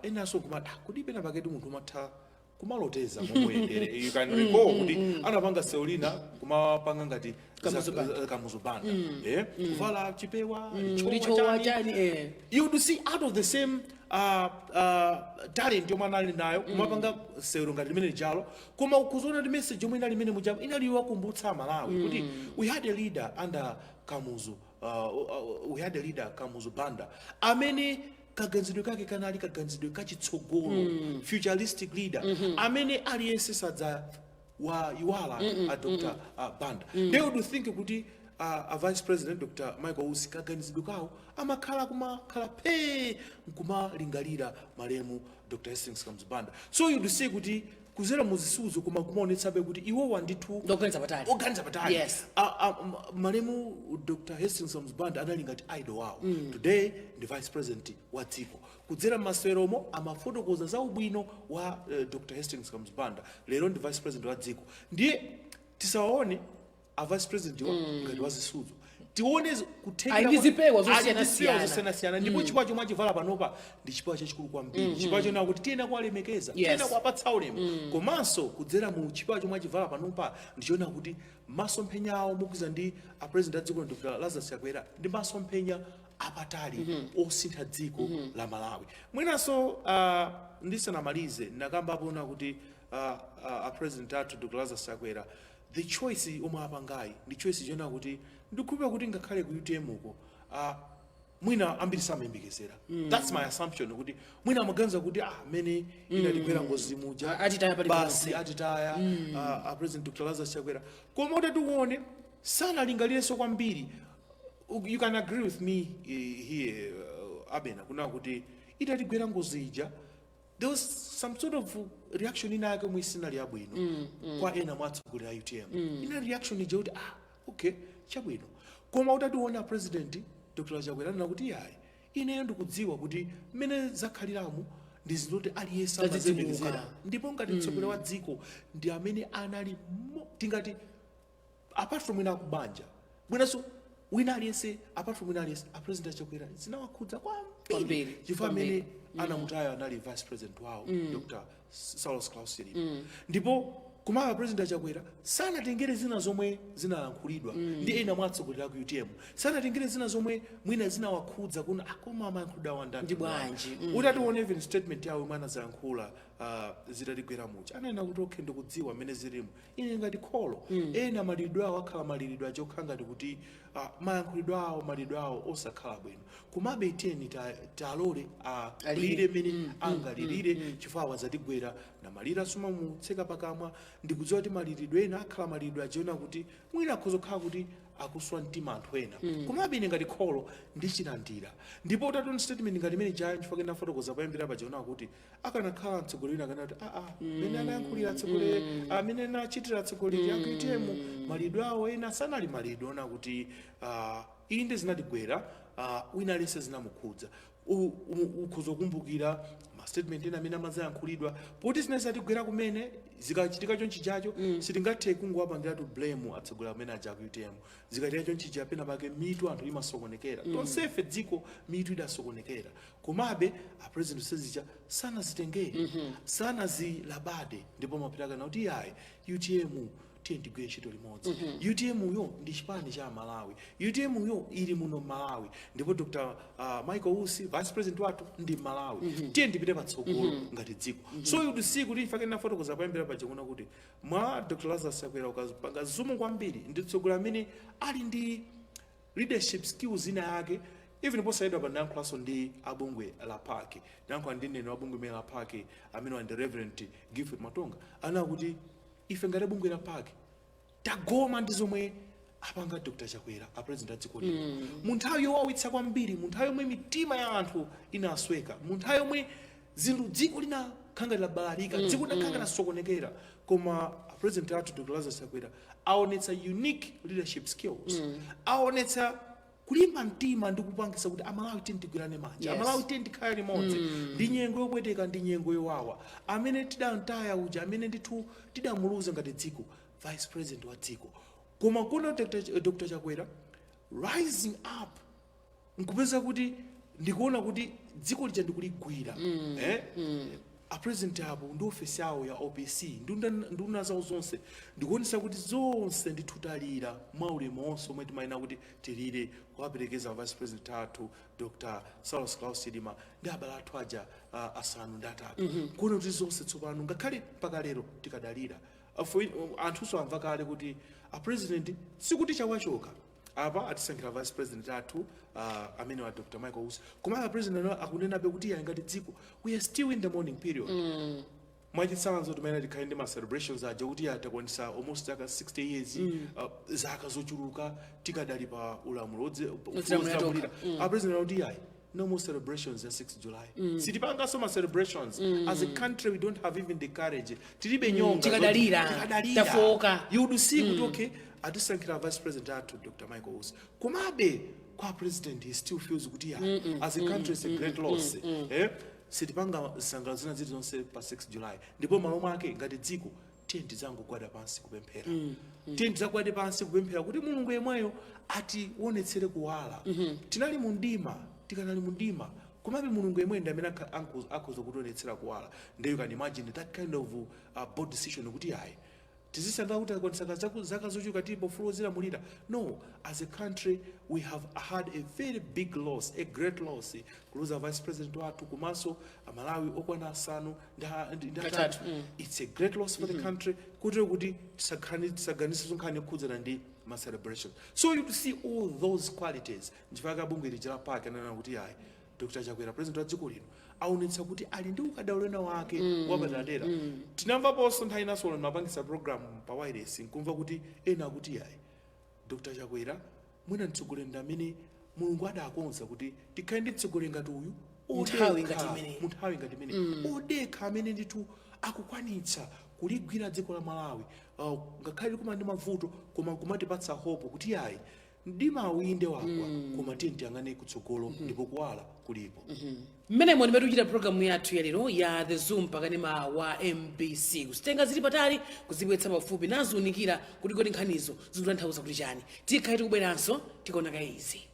enanso kumati, ah, kuti pena paketi munthu umatha kumaloteza momuyendere. You can recall kuti anapanga sewero lina kumapanga ngati Kamuzu Banda. Kamuzu Banda, kuvala chipewa, lichowa lichowa chani. Chani. You would see out of the same talent yomwe anali nayo kumapanga sewero ngati limene lijalo, koma ukuzoona kuti message yomwe inali imene muja inali yowakumbutsa Malawi kuti we had a leader under Kamuzu, we had a leader Kamuzu Banda amene kaganizidwe kake kanali kaganizidwe kachitsogolo, futuristic leader amene aliyense sadza wayiwala, a Dr Banda. They would think kuti a vice president Dr Michael Usi kaganizidwe kawo amakhala kumakhala phee nkumalingalira malemu Dr Hastings Kamuzu Banda. So you'd see kuti kuzera muzisudzo koma kumaonetsabe kuti iwowa ndithu Ndoganiza patali. Oganiza patali. Malemu Dr Hastings Kamuzu Banda anali ngati idol wawo. Today ndi vice president wa dziko. Kudzera m'maseweromo amafotokoza za ubwino wa Dr Hastings Kamuzu Banda. Lero ndi vice president wa dziko. Ndiye tisawaone a vice president wa ngati wazisudzo, tione kuthekera Ali ndi zipewa ali ndi zipewa zosiyanasiyana. Zosiyanasiyana, ndipo chipewa chomwe achivala panopa ndi chipewa chachikulu kwambiri, chipewa chonena kuti tiyena kuwalemekeza, tiyena kuwapatsa ulemu. Komanso kudzera mu chipewa chomwe achivala panopa ndichoona kuti masomphenya awo mokwiza ndi a president a dziko Dr Lazarus Chakwera ndi masomphenya apatali osintha dziko la Malawi. Mwinanso ndisanamalize, nakambapo kuti a president athu Dr Lazarus Chakwera, the choice omwe apangayi ndi choice chonena kuti ndikukhulupirira kuti ngakhale ku UTM uko mwina ambiri samayembekezera. That's my assumption, kuti mwina amaganiza kuti, ah, mene inatigwera ngozi muja, Atitaya pali basi atitaya a president Dr Lazarus Chakwera. Koma kuti tione sanalingalirenso kwambiri. You can agree with me here, Abena, kuna kuti itatigwera ngozi ija there was some sort of reaction ina yake omwe sinali yabwino kwa ena mwa atsogoleri a UTM. Ina reaction ija kuti, ah, okay, chabwino. Koma utationa president Dr Chakwera anena kuti, yayi, ineyo ndikudziwa kuti mmene zakhaliramu ndi zinthu kuti aliyense Tadzidzimuka. amaziyembekezera, ndipo ngati mtsogoleri wa dziko ndi amene anali tingati Apart from wina akubanja, mwinanso wina aliyense, apart from wina aliyense, a President Achakwera zinawakhudza kwambiri, Kwambiri, chifukwa kwambiri. amene anamutaya anali vice president wawo, Dr Saulos Klaus Chilima. Ndipo komabe President Achakwera sanatengere zina zomwe zinalankhulidwa ndi ena mwa atsogoleri aku UTM, sanatengere zina zomwe mwina zinawakhudza kuna akoma amayankhulidwa awandani. Ndi bwanji? Utationa even statement yawo imwe anazayankhula zitatigwera muja, ananena kuti, "Okay, ndikudziwa mmene zilimo. Ine ngati kholo, ena malidwe awo akhala malilidwe achokha ngati kuti mayankhulidwe awo, malidwe awo osakhala bwino. Komabe tiyeni talole alire mmene angalirire, chifukwa awazatigwera na maliro asumamutseka pakamwa. Ndikudziwa kuti malilidwe ena akhala malilidwe achiona kuti mwina akhoza kukhala kuti akuswa mtima anthu ena. Komabe ine ngati kholo ndichilandira." Ndipo utationa statement ngati imene jayo, chifukwa kena fotokoza poyambira pachiona kuti akanakhala mtsogoleri akanati aa, mmene anayankhulira atsogoleri, amene anachitira atsogoleri aku UTM, malidwe awo ena sanali malidwe ona kuti inde zinatigwera, wina aliyense zinamukhudza. Ukhoza kukumbukira ma statement ena amene amazayankhulidwa poti zina zatigwera kumene zikachitika chonchi chacho, sitingathe kungowapangiratu blame atsogoleri amene aja ku UTM. Zikachitika chonchi cha, pena pake mitu anthu imasokonekera. Tonsefe dziko mitu idasokonekera. Komabe a President sezicha sanazitengere, sanazilabade, ndipo mapita kuti, "Iyayi, UTM tiye tigwire ntchito limodzi. UTM yo ndi chipani cha Malawi. UTM yo ili muno Malawi, ndipo Dr Michael Usi, vice president wathu, ndi Malawi. Tiye ndipite patsogolo ngati dziko." So you see kuti ifake nafotokoza kuyambira paja kuona kuti mwa Dr Lazarus Chakwera, ukapanga zoom kwambiri, ndi mtsogoleri amene ali ndi leadership skills ina yake. Even posayedwa pa ndayankhulanso ndi abungwe la PAC, ndayankhula ndi mneneri wa bungwe imene la PAC, amene ndi Reverend Gifford Matonga, anena kuti ife ngati bungwe la PAC tagoma ndi zomwe apanga Dr Chakwera, a president a dziko lino, mu nthawi yowawitsa kwambiri, mu nthawi yomwe mitima ya anthu inasweka, mu nthawi yomwe zinthu dziko linakhanga labalalika, dziko linakhanga lasokonekera. Koma a president athu Dr Lazarus Chakwera aonetsa unique leadership skills, aonetsa kulimba mtima ndi kupangisa kuti Amalawi tiye tigwirane manja. Amalawi tiye tikhale limodzi. Ndi nyengo yopweteka, ndi nyengo yowawa, amene tidamtaya uja, amene ndithu tidamuluza ngati dziko, vice president wa dziko. Koma kuno Dr Chakwera rising up, nkupeza kuti ndikuona kuti dziko lija ndikuligwira, eh? A president apo ndi ofesi yawo ya OPC, nduna zawo zonse, ndikuonesa kuti zonse ndithu talira mwaulemu onse omwe timayena kuti tilire, kuwaperekeza vice president athu Dr Saulos Klaus Chilima ndi abale athu aja asanu ndi atatu. Kuona kuti zonse tsopano, ngakhale mpaka lero tikadalira. Anthunso amva kale kuti a president sikuti chawachoka apa, atisankhira vice president athu amene wa Dr Michael Usi. Koma a president akunenabe kuti iye ngati dziko we are still in the mourning period. Mwachitsanzo, timene tikhale ndi ma celebrations aja kuti atakwanisa almost zaka 60 years, zaka zochuluka tikadali pa ulamuliro Uzilamulira. uzilamulira. A president akuti, "Ayi, no more celebrations ya 6 July. Sitipanganso ma celebrations. As a country we don't have even the courage, tilibe nyonga." Tikadalira. Tikadalira. Tafoka. You would see kuti okay, atisankhira vice president athu Dr Michael Usi. Komabe kwa president he still feels kuti yeah, as a country it's a great loss, eh? Sitipanga zisangalalo zina zilizonse pa 6 July, ndipo malo mwake ngati dziko tiye tidzangogwada pansi kupemphera. Tiye tidzagwade pansi kupemphera kuti Mulungu yemweyo ationetsere kuwala. Tinali mu mdima, tikanali mu mdima, komabe Mulungu yemweyo ndi amene akhoza kutionetsera kuwala. Ndiye you can imagine that kind of bold decision kuti ayi, tizisangalala kuti akwanisa zaka zochuluka tilipo ufulu wozilamulira? No, as a country we have had a very big loss, a great loss, kuluza vice president wathu komanso Amalawi okwana asanu ndi atatu. Atatu. It's a great loss for the country, kotero kuti tisaganisenso nkhani yokhudzana ndi ma celebrations. So you see all those qualities, nchifukwa bungwe lija la PAC ananena kuti ayi, Dr Chakwera, president wa dziko lino, aonetsa kuti ali ndi ukadaulo wake wapaderadera. Tinamvaponso nthawi inaso mapangisa program pa wireless, nkumva kuti ena akuti ayi, Dr Chakwera mwina mtsogoleri ndi amene Mulungu adakonza kuti tikhale ndi mtsogoleri ngati uyu. Nthawi Odekha, ngati imeneyi. mu nthawi ngati imene, odekha, amene ndithu akukwanitsa kuligwira dziko la Malawi, ngakhale likumana ndi mavuto, koma kumatipatsa hope kuti ayi, Mdima awinde wagwa, koma tiye tiyang'ane kutsogolo ndipo kuwala kulipo. Mmenemo ndimene tikuchita programu yathu ya lero ya The Zoom pakanema wa MBC, kuzitenga zili patali kuzibweretsa pafupi naziunikira kuti kodi nkhanizo zikutanthauza kuti chani. Tikhale tikubweranso tikaonaka izi.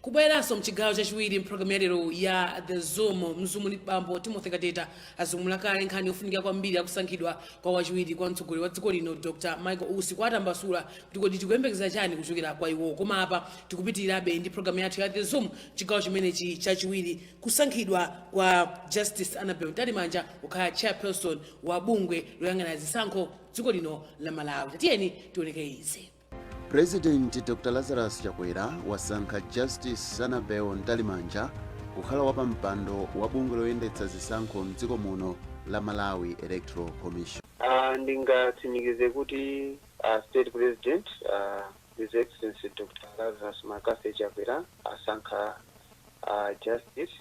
Kubweranso mchigawo chachiwiri mpulogalamu ya lero ya The Zoom. Mzumuli bambo Timothy Kateta azumula kale nkhani yofunika kwambiri yakusankhidwa kwa wachiwiri kwa mtsogoleri wa dziko lino Dr Michael Usi, kwatambasula kuti kodi tikuyembekeza chani kuchokera kwa iwo. Koma apa tikupitirirabe ndi programu yathu ya The Zoom, chigawo chimenechi chachiwiri, kusankhidwa kwa Justice Annabel Mtalimanja kukhala chairperson wa bungwe loyang'anira zisankho dziko lino la Malawi. Tatiyeni tioneke izi. President Dr Lazarus Chakwera wasankha Justice Annabel Mtalimanja kukhala wapampando wa bungwe loyendetsa zisankho mdziko muno la Malawi Electoral Commission. Ndingatsimikize kuti State President, His Excellency Dr Lazarus McCarthy Chakwera, asankha Justice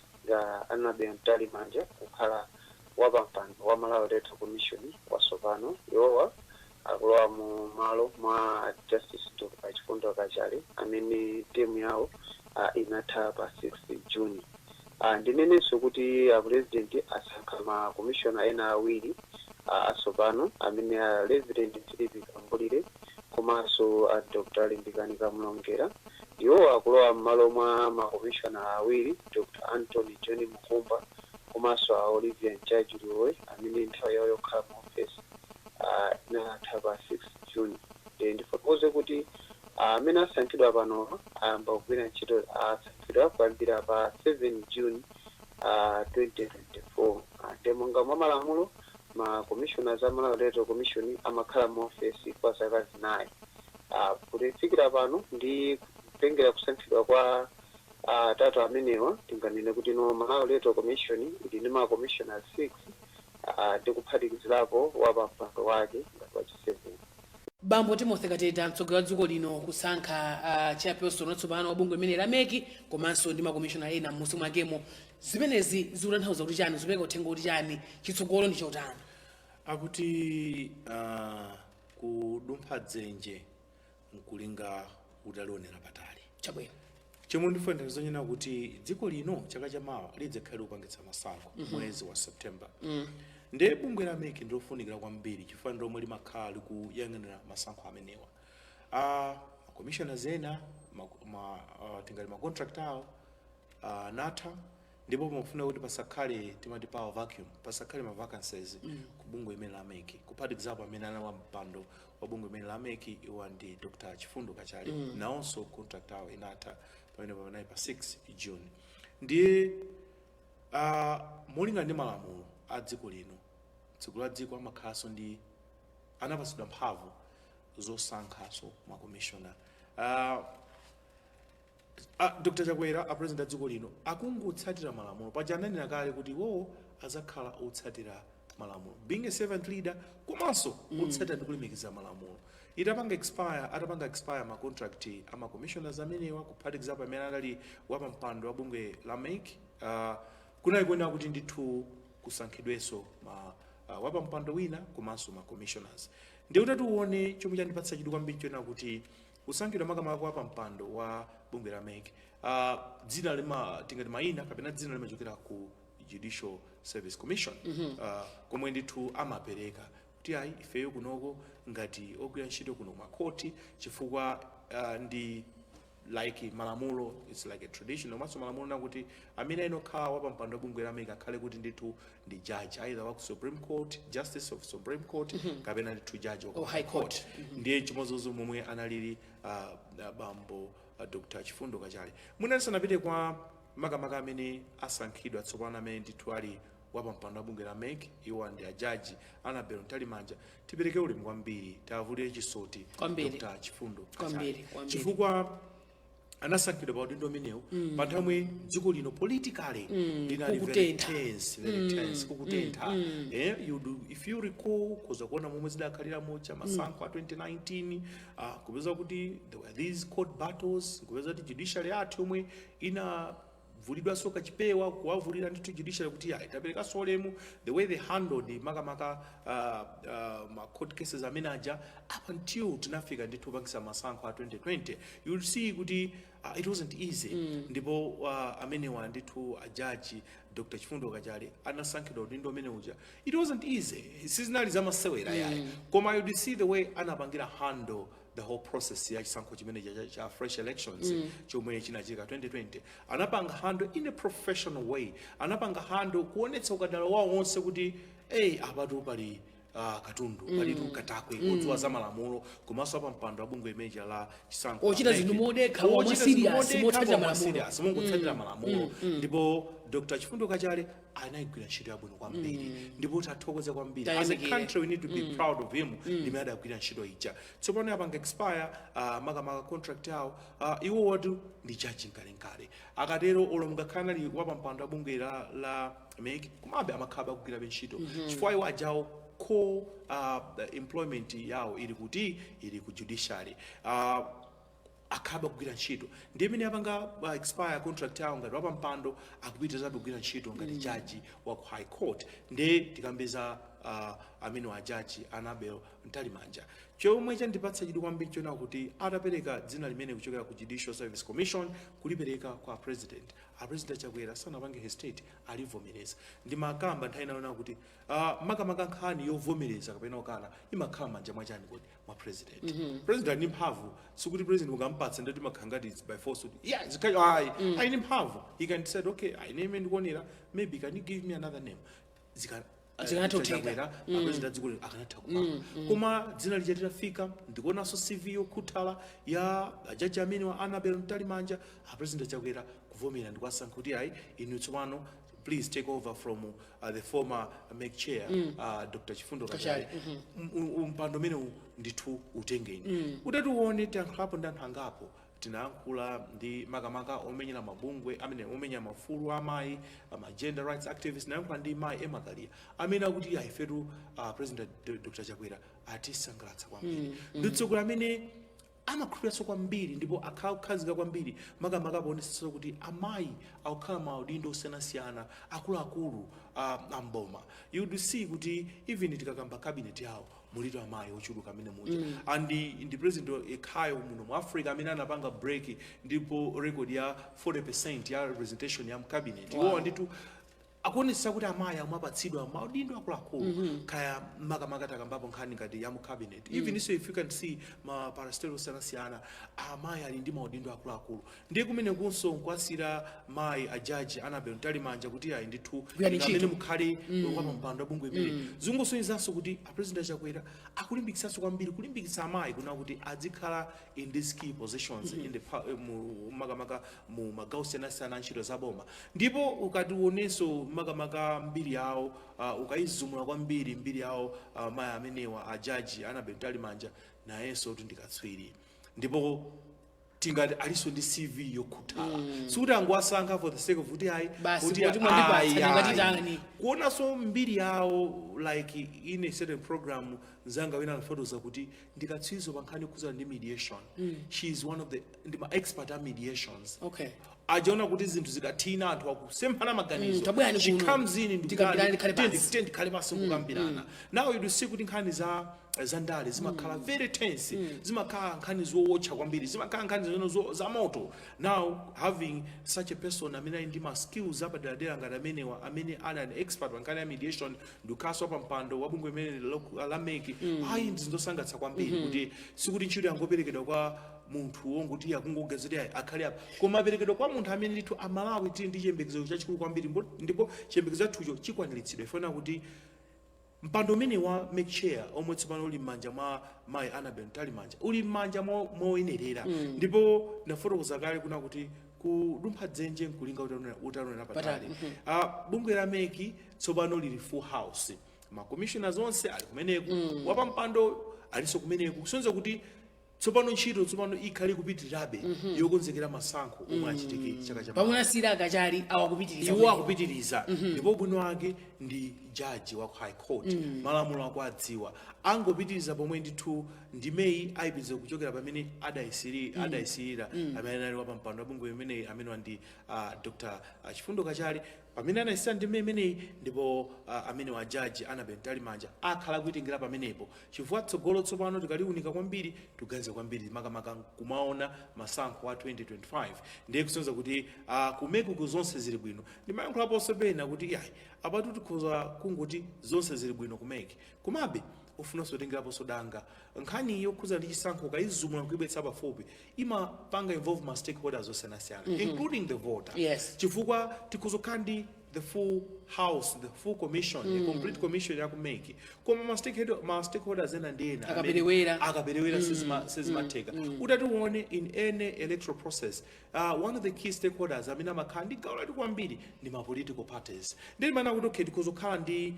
Annabel Mtalimanja kukhala wapampando wa Malawi Electoral Commission watsopano. Iwowa akulowa mu malo mwa Justice Dr Chifundo Kachale amene term yawo inatha pa 6 June. Ndinenenso kuti a President asankha ma commissioner ena awiri atsopano amene a Reverend Philip Kambulire komanso a Dr Limbikani Kamlongera. Iwo akulowa m'malo mwa ma commissioner awiri, Dr Anthony John Mukumba komanso a Olivia Njaji Luowe, amene nthawi yawo yokhala mu ofesi inatha pa 6 June. Ndifotokoze kuti amene asankhidwa panopa ayamba kugwira ntchito, asankhidwa kuyambira pa 7 June 2024. Ndi monga mwa malamulo, ma commissioners a Malawi Electoral Commission amakhala mu ofesi kwa zaka 4. Kufikira pano ndi kutengera kusankhidwa kwa atatu amenewa, tinganene kuti no Malawi Electoral Commission ili ndi ma commissioners 6, ndi kuphatikizirapo wapampando wake ngati wachi 7. Bambo Timothy Kateta, mtsogoleri wa dziko lino kusankha chairperson watsopano wa bungwe limene la MEC komanso ndi makomishona ena m'munsi mwakemo, zimenezi zikutanthauza kuti chani? Zipereka uthenga kuti chani? Chitsogolo ndi chotani? Akuti kudumpha dzenje nkulinga utalionera patali. Chabwino. Chomwe ndifuna zonena kuti dziko lino chaka chamawa lidzakhale kupangitsa masankho mwezi wa September. Ndiye bungwe la MEC ndilofunikira kwambiri chifukwa ndomwe limakhala likuyang'anira masankho amenewa. Commissioners ena tingati ma contract awo natha, ndipo pamafuna kuti pasakhale, timati power vacuum, pasakhale ma vacancies ku bungwe imene la MEC, kuphatikizapo amene anali wampando wa bungwe imene la MEC, iwa ndi Dr Chifundo Kachale. Nawonso contract awo inatha pamene pamanali pa 6 June. Ndiye molingana ndi malamulo a dziko lino, mtsogoleri wa dziko amakhalanso ndi anapatsidwa mphamvu zosankhaso makomishona. Dr Chakwera, a president a dziko lino, akungotsatira malamulo. Paja ananena kale kuti iwowo azakhala otsatira malamulo, being a servant leader komanso otsatira ndi kulemekeza malamulo. Itapanga expire, atapanga expire ma contract ama commissioners amenewa, kuphatikizapo amene anali wapampando wa bungwe la MEC, kunali kuyenera kuti ndithu kusankhidwenso ma wapampando wina komanso ma commissioners. Ndiye kuti tione chomwe chandipatsa chidwi kwambiri chonena kuti kusankhidwa makamaka wa pampando wa bungwe la MEC, dzina lima tingati mayina kapena dzina limachokera ku Judicial Service Commission, komwe ndithu amapereka kuti ayi, ifeyo kunoko ngati ogwira ntchito kuno kumakhoti, chifukwa ndi like malamulo, it's like a tradition, komanso malamulo nakuti amene ayinokhala wapampando wa bungwe la MEC akhale kuti ndithu ndi judge, either wa ku Supreme Court, justice of Supreme Court, kapena ndithu judge wa ku Oh, High Court. Ndiye chimodzimodzi momwe analili bambo Dr Chifundo Kachale. Mwina tisanapite kwa makamaka amene asankhidwa tsopano, amene ndithu ali wapampando wa bungwe la MEC, iwo ndi ajaji Annabel Mtalimanja, tipereke ulemu kwambiri, tiavulire chisoti Kwambiri. Dr Chifundo Kwambiri, Kachale. Kwambiri. Chifukwa Anasankhidwa pa udindo umenewu pa nthawi yomwe dziko lino politically linali very Kukutentha. tense, very tense, kukutentha. You do, if you recall, kuza kuona momwe zidakhaliramo cha masankho a 2019, kupeza kuti there were these court battles, kupeza kuti judiciary yathu yomwe inavulidwanso kachipewa, kuwavulira ndithu judiciary kuti ayi, taperekanso ulemu, the way they handled makamaka ma court cases amene aja up until tinafika ndithu kupangisa masankho a 2020, you'll see kuti it wasn't easy. Ndipo amenewa ndithu ajaji Dr Chifundo Kachale anasankhidwa udindo umene uja. It wasn't easy, sizinali zamasewera yayi, koma you'd see the way anapangira handle the whole process ya chisankho chimene cha fresh elections chomwe chinachitika 2020. Anapanga handle in a professional way, anapanga handle kuonetsa ukadaulo wawo wonse kuti hey, apatu pali katundu, palitu katakwe odziwa za malamulo komanso apa mpando wa bungwe imeja la chisankho Ochita la MEC. zinthu modekha, koma Ochita zinthu serious, modekha, motsatira koma malamulo. serious, mongotsatira malamulo. Ndipo Dr Chifundo Kachale anayigwira ntchito yabwino kwambiri, ndipo tathokoza kwambiri. As a Tayamikire. country we need to be proud of him ndimene adagwira ntchito ija. Tsopano yapanga expire makamaka contract yawo. Iwo watu ndi jaji nkalenkale, akatero olo mungakhala nali wapampando wa bungwe la MEC, komabe amakhala akugwirabe ntchito chifukwa iwo ajawo core employment yawo ili kuti ili ku judiciary. Akhaba kugwira ntchito, ndiye imene apanga expire contract yawo ngati wapampando, akupitirizabe kugwira ntchito ngati jaji wa ku High Court. Ndiye tikambeza amene wa Jaji Annabel Mtalimanja, chomwe chandipatsa chidwi kwambiri chona kuti atapereka dzina limene kuchokera ku Judicial Service Commission kulipereka kwa president, a President Chakwera sanapange hesitate, alivomereza. Ndimakamba nthawi inaona kuti makamaka nkhani yovomereza kapena kukana imakhala manja mwachani kodi? Mwa president. President ali ndi mphamvu, sikuti president ukampatsa ndati makhala ngati it's by force kuti yeah, zikhale ayi. Ali ndi mphamvu, he can decide, "Okay, ayi, name ndikuonera, maybe can you give me another name?" Zika Zikanatha kutheka. Chakwera, a president adziko lino, akanatha kupanga, koma dzina lija litafika ndikuonanso CV yokhuthala ya ajaji amene wa Annabel Mtalimanja, a President Chakwera kuvomera ndikuwasankha kuti ayi, inu tsopano please take over from the former MEC chair, Dr Chifundo Kachale. Mpando umenewu ndithu utengeni. Utati uone, tiyankhulapo ndi anthu angapo, tinayankhula ndi makamaka omenyera mabungwe amene omenya maufulu amayi, ama gender rights activists. Nayankhula ndi mayi Emakalia amene akuti ayi, ifetu President Dr Chakwera atisangalatsa kwambiri, ndi mtsogoleri amene amakhulupiriranso kwambiri ndipo akhala kukhazika kwambiri makamaka poonetsetsa kuti amayi akukhala maudindo osiyanasiyana akuluakulu amboma. You would see kuti even tikakamba cabinet yawo, mulito amayi ochuluka amene muja, and ndi president ekhayo muno mu Africa amene anapanga break ndipo record ya 40% ya representation ya mcabinet. Iwowa ndithu akuonetsa kuti amayi amapatsidwa maudindo akuluakulu, kaya makamaka takambapo nkhani ngati ya mu cabinet. Even so, if you can see ma parastatal osiyanasiyana, amayi ali ndi maudindo akuluakulu. Ndiye kumene kunso nkwasira mayi ajaji Annabel Mtalimanja kuti ayi ndithu, Gwirani inu amene ntchito. mukhale kwa pampando wa bungwe imene zingosonyezanso kuti a President Chakwera akulimbikitsanso kwambiri kulimbikitsa amayi kuna kuti azikhala in these key positions in the mu makamaka mu magawo osiyanasiyana a ntchito za boma. Ndipo ukationenso makamaka mbiri yawo, ukayizumula kwambiri mbiri yawo, mayi amenewa ajaji Annabel Mtalimanja nayenso kuti ndikatswiri, ndipo tingati aliso ndi CV yokhuthala. Sikuti angowasankha for the sake of kuti ayi, Basi, kuti poti mwandipatsa, ayi, ndingati ayi. tani. Kuonanso mbiri yawo, like in a certain program zanga wina anafotokoza kuti ndikatswirizo pa nkhani yokhuzana ndi mediation. She is one of the ndi ma expert a mediations. Ajaona kuti zinthu zikathina, anthu akusemphana maganizo, Tabwerani she kuno. comes in. Tikambirane, tikhale pansi. Tikhale pansi kukambirana. Now you see kuti nkhani za ndale zimakhala very tense, zimakhala nkhani zowotcha kwambiri, zimakhala nkhani zimene za moto. Now having such a person amene ali ndi ma skills apaderadera ngati amenewa, amene ali an expert pa nkhani ya mediation, ndikukhalanso pa mpando wa bungwe imene la MEC, ayi, ndi zosangalatsa kwambiri kuti sikuti ntchito yangoperekedwa kwa munthu wonguti akungogazeti ayi, akhale apa, koma aperekedwa kwa munthu amene ndithu Amalawi tili ndi chiyembekezo chachikulu kwambiri, ndipo chiyembekezo chathucho chikwaniritsidwa. Ifuna kuti mpando umene wa MEC chair omwe tsopano uli m'manja mwa mayi Annabel Mtalimanja uli m'manja moyenerera. Ndipo ndafotokoza kale kuna kuti kudumpha dzenje nkulinga utanonera patali. Bungwe la MEC tsopano lili full house, ma commissioners onse ali kumeneku, wapampando alinso kumeneku, kusonyeza kuti Tsopano ntchito tsopano ikhale kupitirirabe yokonzekera masankho omwe achitike chaka cha Pamwe asiyira akachali, awakupitiriza. Iwo akupitiriza, ndipo ubwino wake ndi jaji wa ku High Court, malamulo akuadziwa, angopitiriza pomwe ndithu ndimeyi ayipitiriza kuchokera pamene adayisirira amene anali wapampando wa bungwe imeneyi, amene ndi Dr Chifundo Kachali, pamene anayisira ndime imeneyi. Ndipo amene wa jaji Annabel Mtalimanja akhala akuitengera pamenepo, chifukwa tsogolo tsopano tikaliunika kwambiri, tikuganiza kwambiri makamaka kumaona masankho a 2025. Ndiye kusonyeza kuti ku MEC zonse zili bwino. Ndimayankhulaponso pena kuti yayi, apatu tikhoza kungoti zonse zili bwino ku MEC, komabe ufunanso kutengeraponso danga nkhani yokhuza ndi chisankho, ukayizumula nkuibweretsa pafupi, imapanga involve ma stakeholders osiyanasiyana, including the voter, chifukwa tikuzokhala ndi the full house, the full commission, the complete commission ya ku MEC, koma ma stakeholders ena ndi ena amene Akaperewera. Akaperewera, sizimatheka. Utati uone, in any electoral process, one of the key stakeholders amene amakhala ndi gawo lati kwambiri ndi ma political parties. Ndi mana kuti okay, tikuzokhala ndi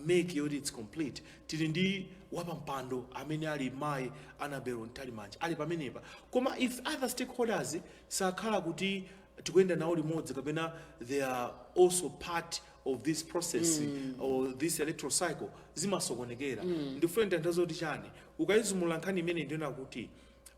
MEC yoti it's complete, tili ndi wapampando amene ali mayi Annabel Mtalimanja ali pamenepa, koma if other stakeholders sakhala kuti tikuyenda nawo limodzi kapena they are also part of this process or this electoral cycle, zimasokonekera. Ndifuna nditanthauza kuti chani? Ukayizumula nkhani imene, ndiona kuti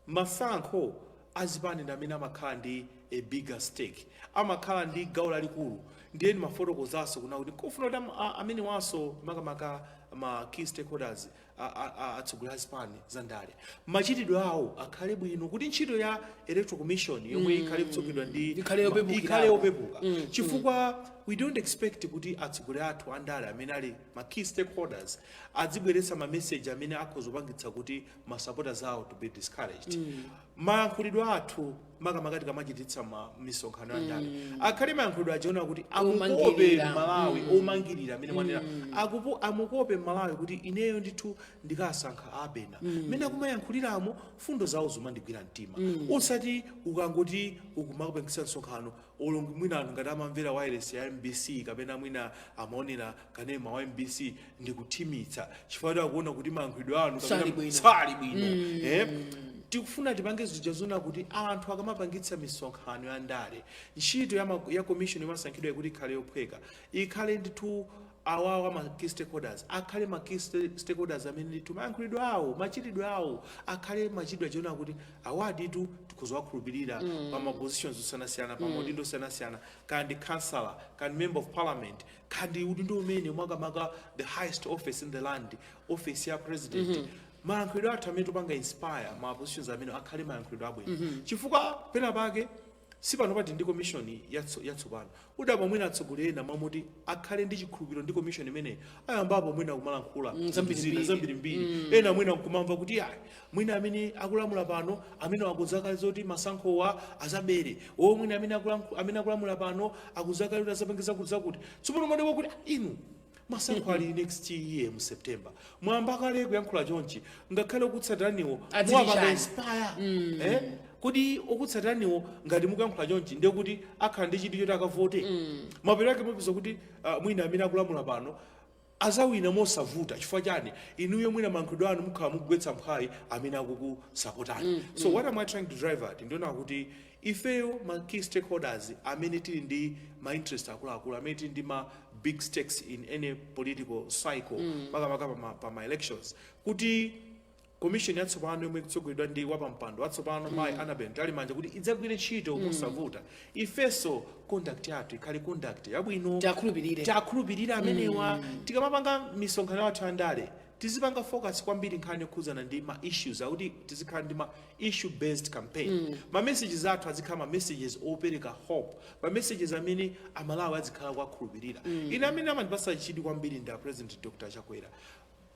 masankho azipani ndi amene amakhala ndi a bigger stake, amakhala ndi gawo lalikulu. Ndiye ndimafotokozanso kuna kuti kofuna kuti amene wanso makamaka ma key stakeholders, atsogoleri azipani za ndale, machitidwe awo akhale bwino kuti ntchito ya Electoral Commission yomwe ikhale kutsogedwa ndi Ikhale yopepukirapo. Ikhale yopepuka, chifukwa we don't expect kuti atsogoleri athu andale amene ali ma key stakeholders adzibweretsa ma message amene akhoza kupangitsa kuti ma supporters awo to be discouraged. Mayankhulidwe athu, makamaka tikamachititsa ma misonkhano ya ndale, akhale mayankhulidwe achiona kuti amukope Omangirira. Malawi, omangirira amene mwanena akupo, amukope Malawi kuti ineyo ndithu ndikasankha apena mmene akumayankhuliramo, fundo zawo zimandigwira mtima. Osati ukangoti ukumakapangitsa msonkhano, olo mwina anthu ngati amamvera wireless ya MBC kapena mwina amaonera kanema wa MBC, ndikuthimitsa chifukwa kuti akuona kuti mayankhulidwe anu kapena Sali bwino. Sali bwino. Tikufuna tipange zija zona kuti anthu akamapangitsa misonkhano ya ndale, ntchito ya commission imasankhidwa kuti ikhale yophweka, ikhale ndithu awawa ma key stakeholders akhale ma key stakeholders amene ndithu mayankhulidwe awo, machitidwe awo akhale machitidwe achiona kuti awaditu tikhuzowakhulupirira pa ma positions osiyanasiyana, pa maudindo osiyanasiyana, kandi councillor, kandi member of parliament, kandi udindo umene makamaka the highest office in the land, office ya president. Mayankhulidwe athu amene tupanga inspire ma positions amene akhale mayankhulidwe abwino, chifukwa pena pake sipano pati ndi commission yatsopano, udaba mwina atsogoleri ena mwamuti akhale ndi chikhulupiriro ndi commission imeneyi, ayambapo mwina kumalankhula zambirimbiri. zina zambirimbiri. Ena mwina nkumamva kuti ayi, mwina amene akulamula pano amene akuzakale zoti masankhowa azabere, o mwina amene akulamula pano akuzakale kuti azapange zakuti zakuti. Tsopano madeko kuti inu masankho ali next year mu September, mwamba kale kuyankhula chonchi, ngakhale okutsatiraniwo Adziti muwapanga chani? inspire, eh? Kuti okutsatiraniwo ngati mukuyankhula chonchi, ndiye kuti akhala ndi chidwi choti akavote. Mapeto ake mupeza kuti mwina amene akulamula pano azawina mosavuta. Chifukwa chani? Inuyo mwina mayankhulidwe anu mukhala mukugwetsa mphwayi amene akukusapotani. So what am I trying to drive at? Ndiona kuti ifeyo ma key stakeholders amene tili ndi ma interest akuluakulu, amene tili ndi ma big stakes in any political cycle, makamaka pa ma elections, kuti commission yatsopano yomwe ikutsogoleredwa ndi wapampando watsopano mayi Annabel Mtalimanja kuti idzagwire ntchito mosavuta, ifenso conduct yathu ikhale conduct yabwino. Tiakhulupirire. Tiakhulupirire amenewa. Tikamapanga misonkhano yathu yandale, tizipanga focus kwambiri nkhani yokhudzana ndi ma issues, akuti tizikhala ndi ma issue based campaign. Ma messages athu azikhala ma messages opereka hope, ma messages amene Amalawi azikhala kuwakhulupirira. Ine amene amandipasa chidwi kwambiri ndi a President Dr Chakwera.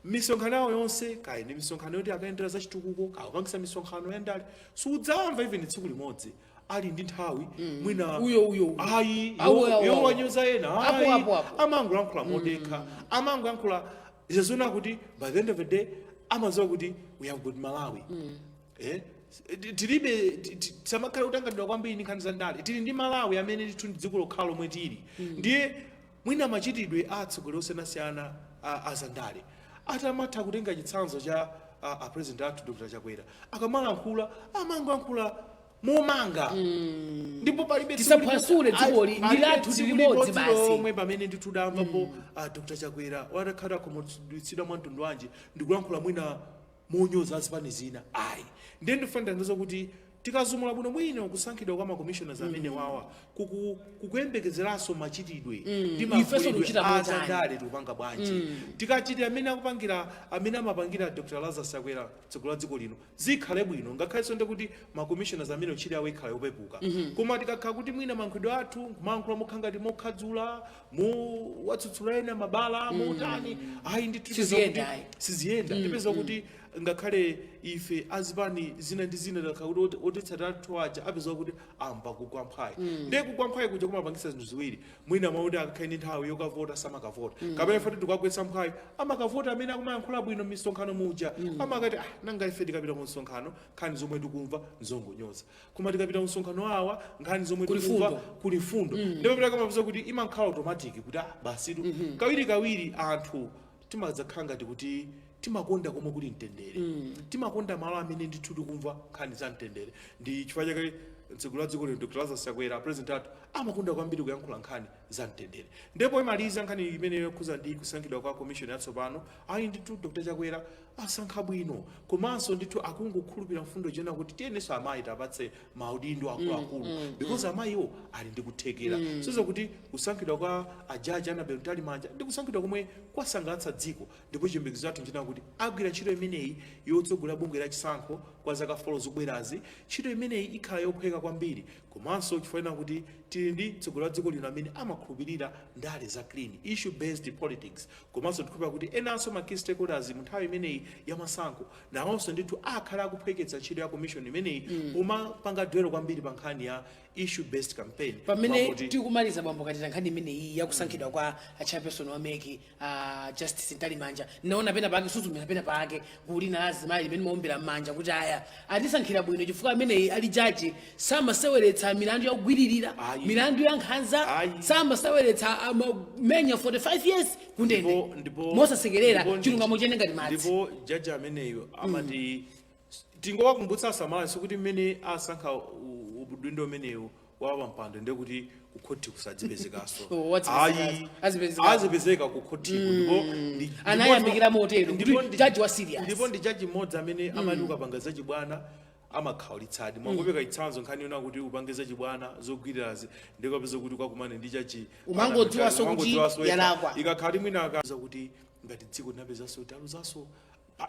Misonkhano yawo yonse, kaya ndi misonkhano yoti akayendera za chitukuko, akapangisa misonkhano yandale, sudzamva even tsiku limodzi ali ndi nthawi mwina Uyo, uyo, uyo. ayi, Awo, awo, awo. yowanyoza ena. Apo, ayi. Apo, apo. Amangoyankhula modekha, amangoyankhula zazona kuti by the end of the day amadziwa kuti we have got Malawi. Tilibe tisamakhala kutanganidwa kwambiri ndi nkhani za ndale. Tili ndi Malawi amene ndithu ndi dziko lokhala lomwe tili. Ndiye mwina machitidwe a atsogoleri osiyanasiyana azandale atamatha kutenga chitsanzo cha a president athu Dr Chakwera akamalankhula amangoyankhula momanga, ndipo palibe tsiku Tisaphwasule dzikoli, ndi palibe lathu, tsiku ndi limodzi limodzi basi. lomwe pamene nditudamvapo Dr Chakwera watakhala akhumudwitsidwa mwa mtundu wanji ndikulankhula mwina monyoza azipani zina, ayi. Ndiye ndifuna nditanthauza kuti tikazumula bwinobwino kusankhidwa kwa macommissioners amene wawa kukuyembekezeranso machitidwe ndi Ifenso mayankhulidwe tikuchita a motani? Zandale tikupanga bwanji? Tikachitira amene akupangira, amene amapangira Dr Lazarus Chakwera, tsogolo la dziko lino zikhale bwino, ngakhalenso ndi kuti macommissioners amene ntchito yawo ikhale yopepuka. Koma tikakhala kuti mwina mayankhulidwe athu nkumayankhula mokha ngati mokhadzula, mu watsutsula ena mabala, motani, ayi ndithu tipeza Siziyenda, kuti ayi. Siziyenda. Tipeza kuti ngakhale ife azipani zina ndi zina takhala kuti otitsatira athu aja apeza kuti amba kugwa mphwayi. Ndiye kugwa mphwayi kuja kumapangisa zinthu ziwiri: mwina mauti akakhale ndi nthawi yokavota, samakavota, kapena ife tikagwetsa mphwayi, amakavota amene akumayankhula bwino m'misonkhano muja. Amakati, "Ah, nanga ife tikapita mu msonkhano nkhani zomwe tikumva nzongonyoza, koma tikapita mu msonkhano awa nkhani zomwe Kuli tikumva fundo. kuli fundo." Ndipo pita kamapeza kuti imakhala automatic kuti ah, basitu. Kawiri kawiri anthu timadzakhala ngati kuti timakonda komwe kuli mtendere, timakonda malo amene ndithu tikumva nkhani za mtendere. Ndi chifukwa chake mtsogoleri wa dziko lino Dr Lazarus Chakwera, president athu, amakonda kwambiri kuyankhula nkhani za mtendere. Ndipo imaliza nkhani imene yokhuza ndi kusankhidwa kwa commission yatsopano, ayi ndithu Dr Chakwera asankha bwino, komanso ndithu akungokhulupirira mfundo jena kuti tiyenenso amayi tapatse maudindo akuluakulu, because amayiwo ali ndi kuthekera. Soza kuti kusankhidwa kwa ajaji Annabel Mtalimanja ndi kusankhidwa komwe kwasangalatsa dziko, ndipo chiyembekezo chathu nchina kuti agwira ntchito imeneyi yotsogolera bungwe la chisankho kwa zaka 4 zikubwerazi. Ntchito imeneyi ikhala yophweka kwambiri, komanso chifukwa kuti tili ndi mtsogoleri wa dziko lino amene amakhulupirira ndale za clean, issue based politics. Komanso tikhulupirira kuti enanso ma key stakeholders mu nthawi imeneyi ya masankho nawonso ndithu akhala akuphweketsa ntchito ya commission imeneyi pomapanga dwell kwambiri pa nkhani ya issue based campaign. Pamene tikumaliza, bambo Katita, nkhani imeneyi yakusankhidwa kwa a chairperson wa MEC, Justice Mtalimanja, naona pena pake suzumira pena pake kuli na azimayi limene maombera m'manja kuti aya atisankhira bwino, chifukwa ameneyi ali jaji samaseweretsa milandu yakugwiririra, Ayi. milandu ya nkhanza, Ayi. samaseweretsa, amamenya 45 years kundende mosasekerera, chilungamo chene ngati madzi. Ndipo jaji ameneyo amati tingowakumbutsa asamala sikuti mmene asankha udindo umenewu wa pampando ndiye kuti kukhoti kusadzipezekanso. Oh, wadzipezeka. Ayi, Azipezeka. azipezeka kukhotiko ndipo Anayamikira motero kuti jaji wa serious. Ndipo ndi jaji mmodzi amene amati ukapanga zachibwana amakhaulitsadi. Mwangopeka chitsanzo nkhani yona kuti upange zachibwana zogwirirazi, ndikapeza kuti ukakumane ndi jaji Umangodziwanso kuti umangodziwanso yekha. yalakwa. Ikakhala mwina akaza kuti ngati dziko linapezanso kuti aluzanso,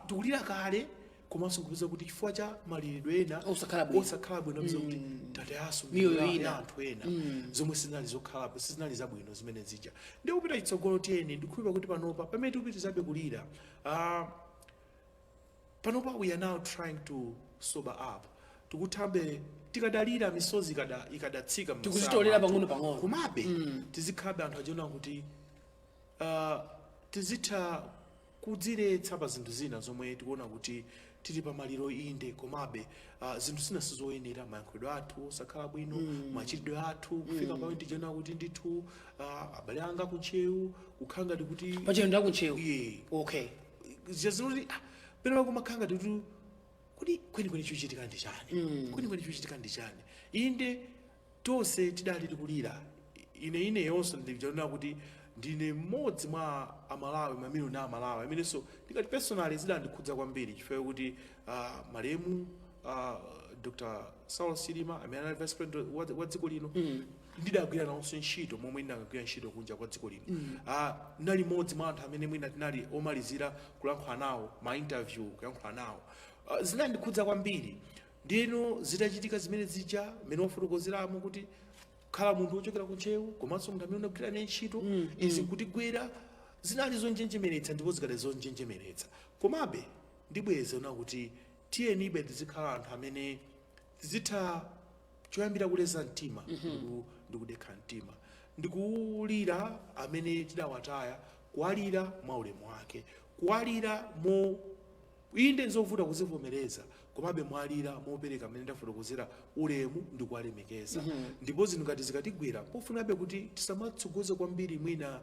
tikulira kale, komanso kupeza kuti chifukwa cha maliridwe ena Osakhala bwino. osakhala bwino, apeza kuti tatayanso miyoyo miyoyo ina. ya anthu ena zomwe sizinali zokhalapo, sizinali zabwino zimene zija. Ndi kupita chitsogolo, tiyeni, ndikukhulupirira kuti panopa pamene tikupitizabe kulira, panopa we are now trying to sober up. Tikuthabe tikadalira, misozi ikadatsika m'masaya Tikuzitolera mwathu. pang'ono pang'ono. Komabe tizikhalabe anthu achiona kuti tizitha kudziretsa pa zinthu zina zomwe tikuona kuti tili pamaliro, inde, komabe zinthu zina sizoyenera, mayankhulidwe athu osakhala bwino, machitidwe athu, kufika pamene tichiona kuti ndithu abale anga kuntchewu kukhala ngati kuti Pachilendo akuntchewu. Yeah. Okay. Zinoti pena kumakhala ngati kuti kodi kwenikweni chikuchitika ndi chani? Kwenikweni chikuchitika ndi chani? Inde, tonse tidali tikulira. Ine yonso ndichaona kuti ndine mmodzi mwa Amalawi, mamiliyoni a Amalawi amenenso ndikati personally zidandikhudza kwambiri, chifukwa kuti malemu Dr Saulos Chilima amene anali vice president wa dziko lino, ndidagwira nawonso ntchito momwe ndinakagwira ntchito kunja kwa dziko lino. Ndinali mmodzi mwa anthu amene mwina tinali omalizira kulankhula nawo, ma interview kuyankhula nawo. Zinandikhudza kwambiri. Ndiyeno zitachitika zimene zija mmene wafotokozeramo kuti khala munthu wochokera kuntchewu komanso munthu amene unagwira naye ntchito, izi nkutigwera, zinali zonjenjemeretsa ndipo zikadali zonjenjemeretsa. Komabe ndibweze ona kuti tiyenibe tizikhala anthu amene tizitha choyambira kuleza mtima ndikudekha mtima, ndikulira amene tidawataya, kuwalira mwa ulemu wake, kuwalira mo, inde nzovuta kuzivomereza. Komabe mwalira mopereka mmene ndafotokozera ulemu ndi kuwalemekeza. Ndipo zinthu ngati zikatigwera, pofunabe kuti tisamatsogoze kwambiri mwina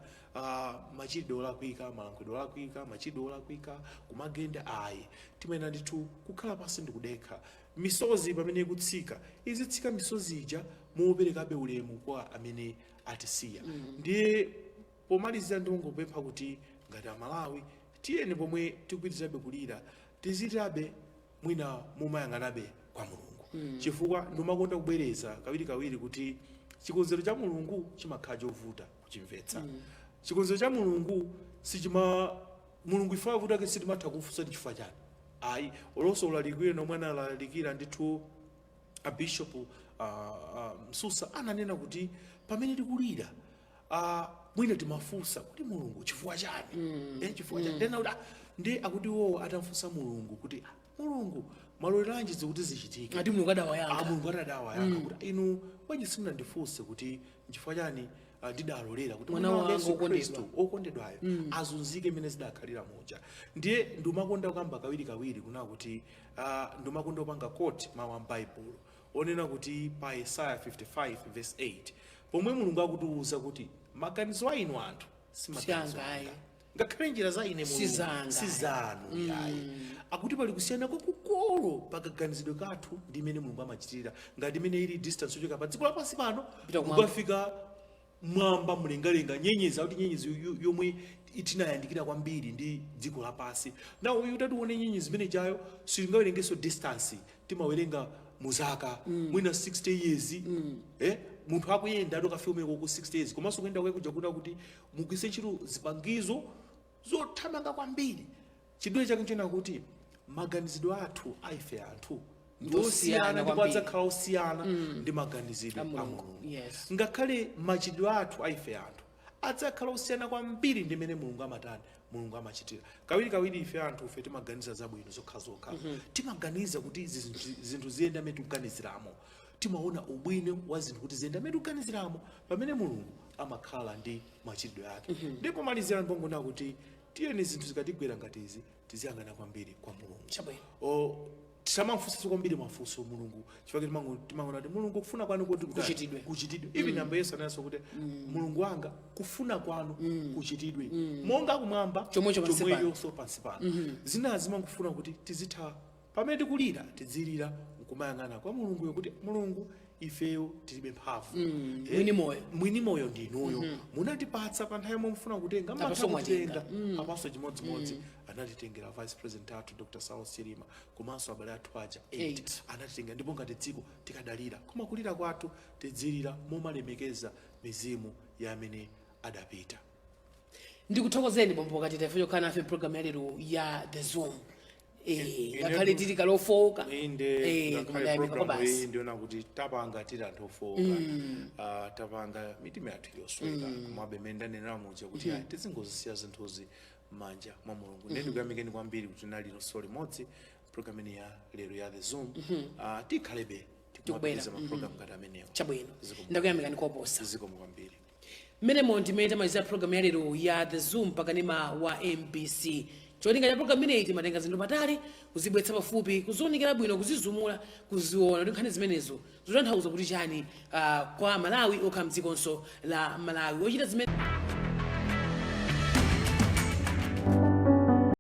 machitidwe olakwika, malankhulidwe olakwika, machitidwe olakwika, kumagenda, ayi. Timayenera ndithu kukhala pansi ndi kudekha. Misozi pamene ikutsika, izitsika misozi ija moperekabe ulemu kwa amene atisiya. Ndiye pomalizira ndingopempha kuti ngati Amalawi, tiyeni pomwe tikupitirizabe kulira, tizitabe mwina mumayang'anabe kwa Mulungu, chifukwa ndimakonda kubwereza kawirikawiri kuti chikonzero cha Mulungu chimakhala chovuta kuchimvetsa. Chikonzero cha Mulungu sichima Mulungu ife avuta ke sitimatha kufunsa ndi chifukwa chani, ayi. Olonso ulalikire nomwe analalikira ndithu a Bishop Msusa ananena kuti pamene tikulira, mwina timafunsa kuti, "Mulungu, chifukwa chani?" Chifukwa chani? Ndena kuti ndi akuti iwowo atamfunsa Mulungu kuti, "Ah, Mulungu, maloleranji zikuti zichitike?" Ati Mulungu adawayankha. Ah, Mulungu atadawayankha kuti, "Inu bwanji simunandifunse kuti nchifukwa chani ndidalolera kuti mwana mwana wanga wanga Yesu wokondedwa. Khristu okondedwayo azunzike imene zidakhalira muja?" Ndiye ndimakonda kukamba kawirikawiri kuna kuti ndimakonda kupanga quote mawu a m'Baibulo onena kuti pa Yesaya 55 verse 8, pomwe Mulungu akutiwuza kuti maganizo a inu anthu si maganizo Si anga, ayi. anga, ngakhale njira za ine Si Mulungu zanga, si zanu yayi. Akuti pali kusiyana kwakukulu pakaganizidwe kathu ndi imene Mulungu amachitira, ngati imene ili distance yochoka pa dziko lapansi pano Kupita kumwamba. kukafika mwamba mlengalenga, nyenyezi. Akuti nyenyezi yomwe tinayandikira kwambiri ndi dziko lapansi na uyu, utatione nyenyezi imene jayo, sitingawerengenso distance, timawerenga muzaka mwina 60 years. Munthu akuyenda atokafika umeko ku 60 years, komanso kuyenda kwake kuja kuda kuti mugwiritse ntchito zipangizo zothamanga kwambiri. Chidule chake nchena kuti maganizidwe athu aife anthu ndi Osiyana osiyana ndipo kwambiri. adzakhala osiyana ndi maganizidwe a a Mulungu. Mulungu. Ngakhale machitidwe athu aife anthu adzakhala osiyana kwambiri ndi mmene Mulungu amatani, Mulungu amachitira. Kawirikawiri ife anthu ife timaganiza zabwino zokhazokha, timaganiza kuti izi zinthu ziyenda mmene tikuganiziramo, timaona ubwino wa zinthu kuti ziyenda mmene tikuganiziramo, pamene Mulungu amakhala ndi machitidwe ake. Ndipo malizira ndipongona kuti tiyeni zinthu zikatigwera ngati izi, tiziyang'ana kwambiri kwa Mulungu. Chabwino. O tisamamfunsenso kwambiri mafunso Mulungu, chifukwa timangoona kuti, "Mulungu, kufuna kwanu kuti kutani? Kuchitidwe. Kuchitidwe." Even ambuye Yesu ananso kuti, "Mulungu wanga, kufuna kwanu kuchitidwe monga kumwamba, chomwecho pansi pano." Chomwechonso pansi pano. Zina zimangofuna kuti tizitha pamene tikulira, tizilira nkumayang'ana kwa Mulunguyo kuti, "Mulungu, ifeyo tilibe mphamvu." Mwini moyo. Mwini moyo ndi inuyo, munatipatsa pa nthawi yomwe mufuna kutenga Apanso mmatha mwatenga. kutitenga. Apanso chimodzimodzi anatitengera vice president athu Dr Saulos Chilima, komanso abale athu aja 8 8. Anatitenga, ndipo ngati dziko tikadalira, koma kulira kwathu tidzilira momalemekeza mizimu ya amene adapita. Ndikuthokozeni, bambo Katita, ife chokhala nafe mpulogalamu ya lero ya The Zoom. Ngakhale tili kalofowoka, Inde. Koma Ngakhale ndayamika kwa programu basi. iyi ndiona kuti tapanga tili anthu ofowoka, tapanga mitima yathu yosweka, komabe mmene ndanenera muja kuti ayi, tizingozisiya zinthuzi m'manja mwa Mulungu. Ndiye ndikuyamikeni kwambiri kuti tinali nonso limodzi programu imene ya lero ya The Zoom. Tikhalebe tikumapitiriza mapulogalamu ngati amenewo. Chabwino. Zikomo. Ndakuyamikani koposa. Zikomo kwambiri. Mmenemo ndimene tamalizira programu ya lero ya The Zoom pakanema wa MBC. Cholinga cha programu imeneyi, timatenga zinthu patali kuzibweretsa pafupi, kuzionekera bwino, kuzizumula, kuziona kuti nkhani zimenezo zotanthauza kuti chani kwa Malawi okha mdzikonso la Malawi ochita zimene.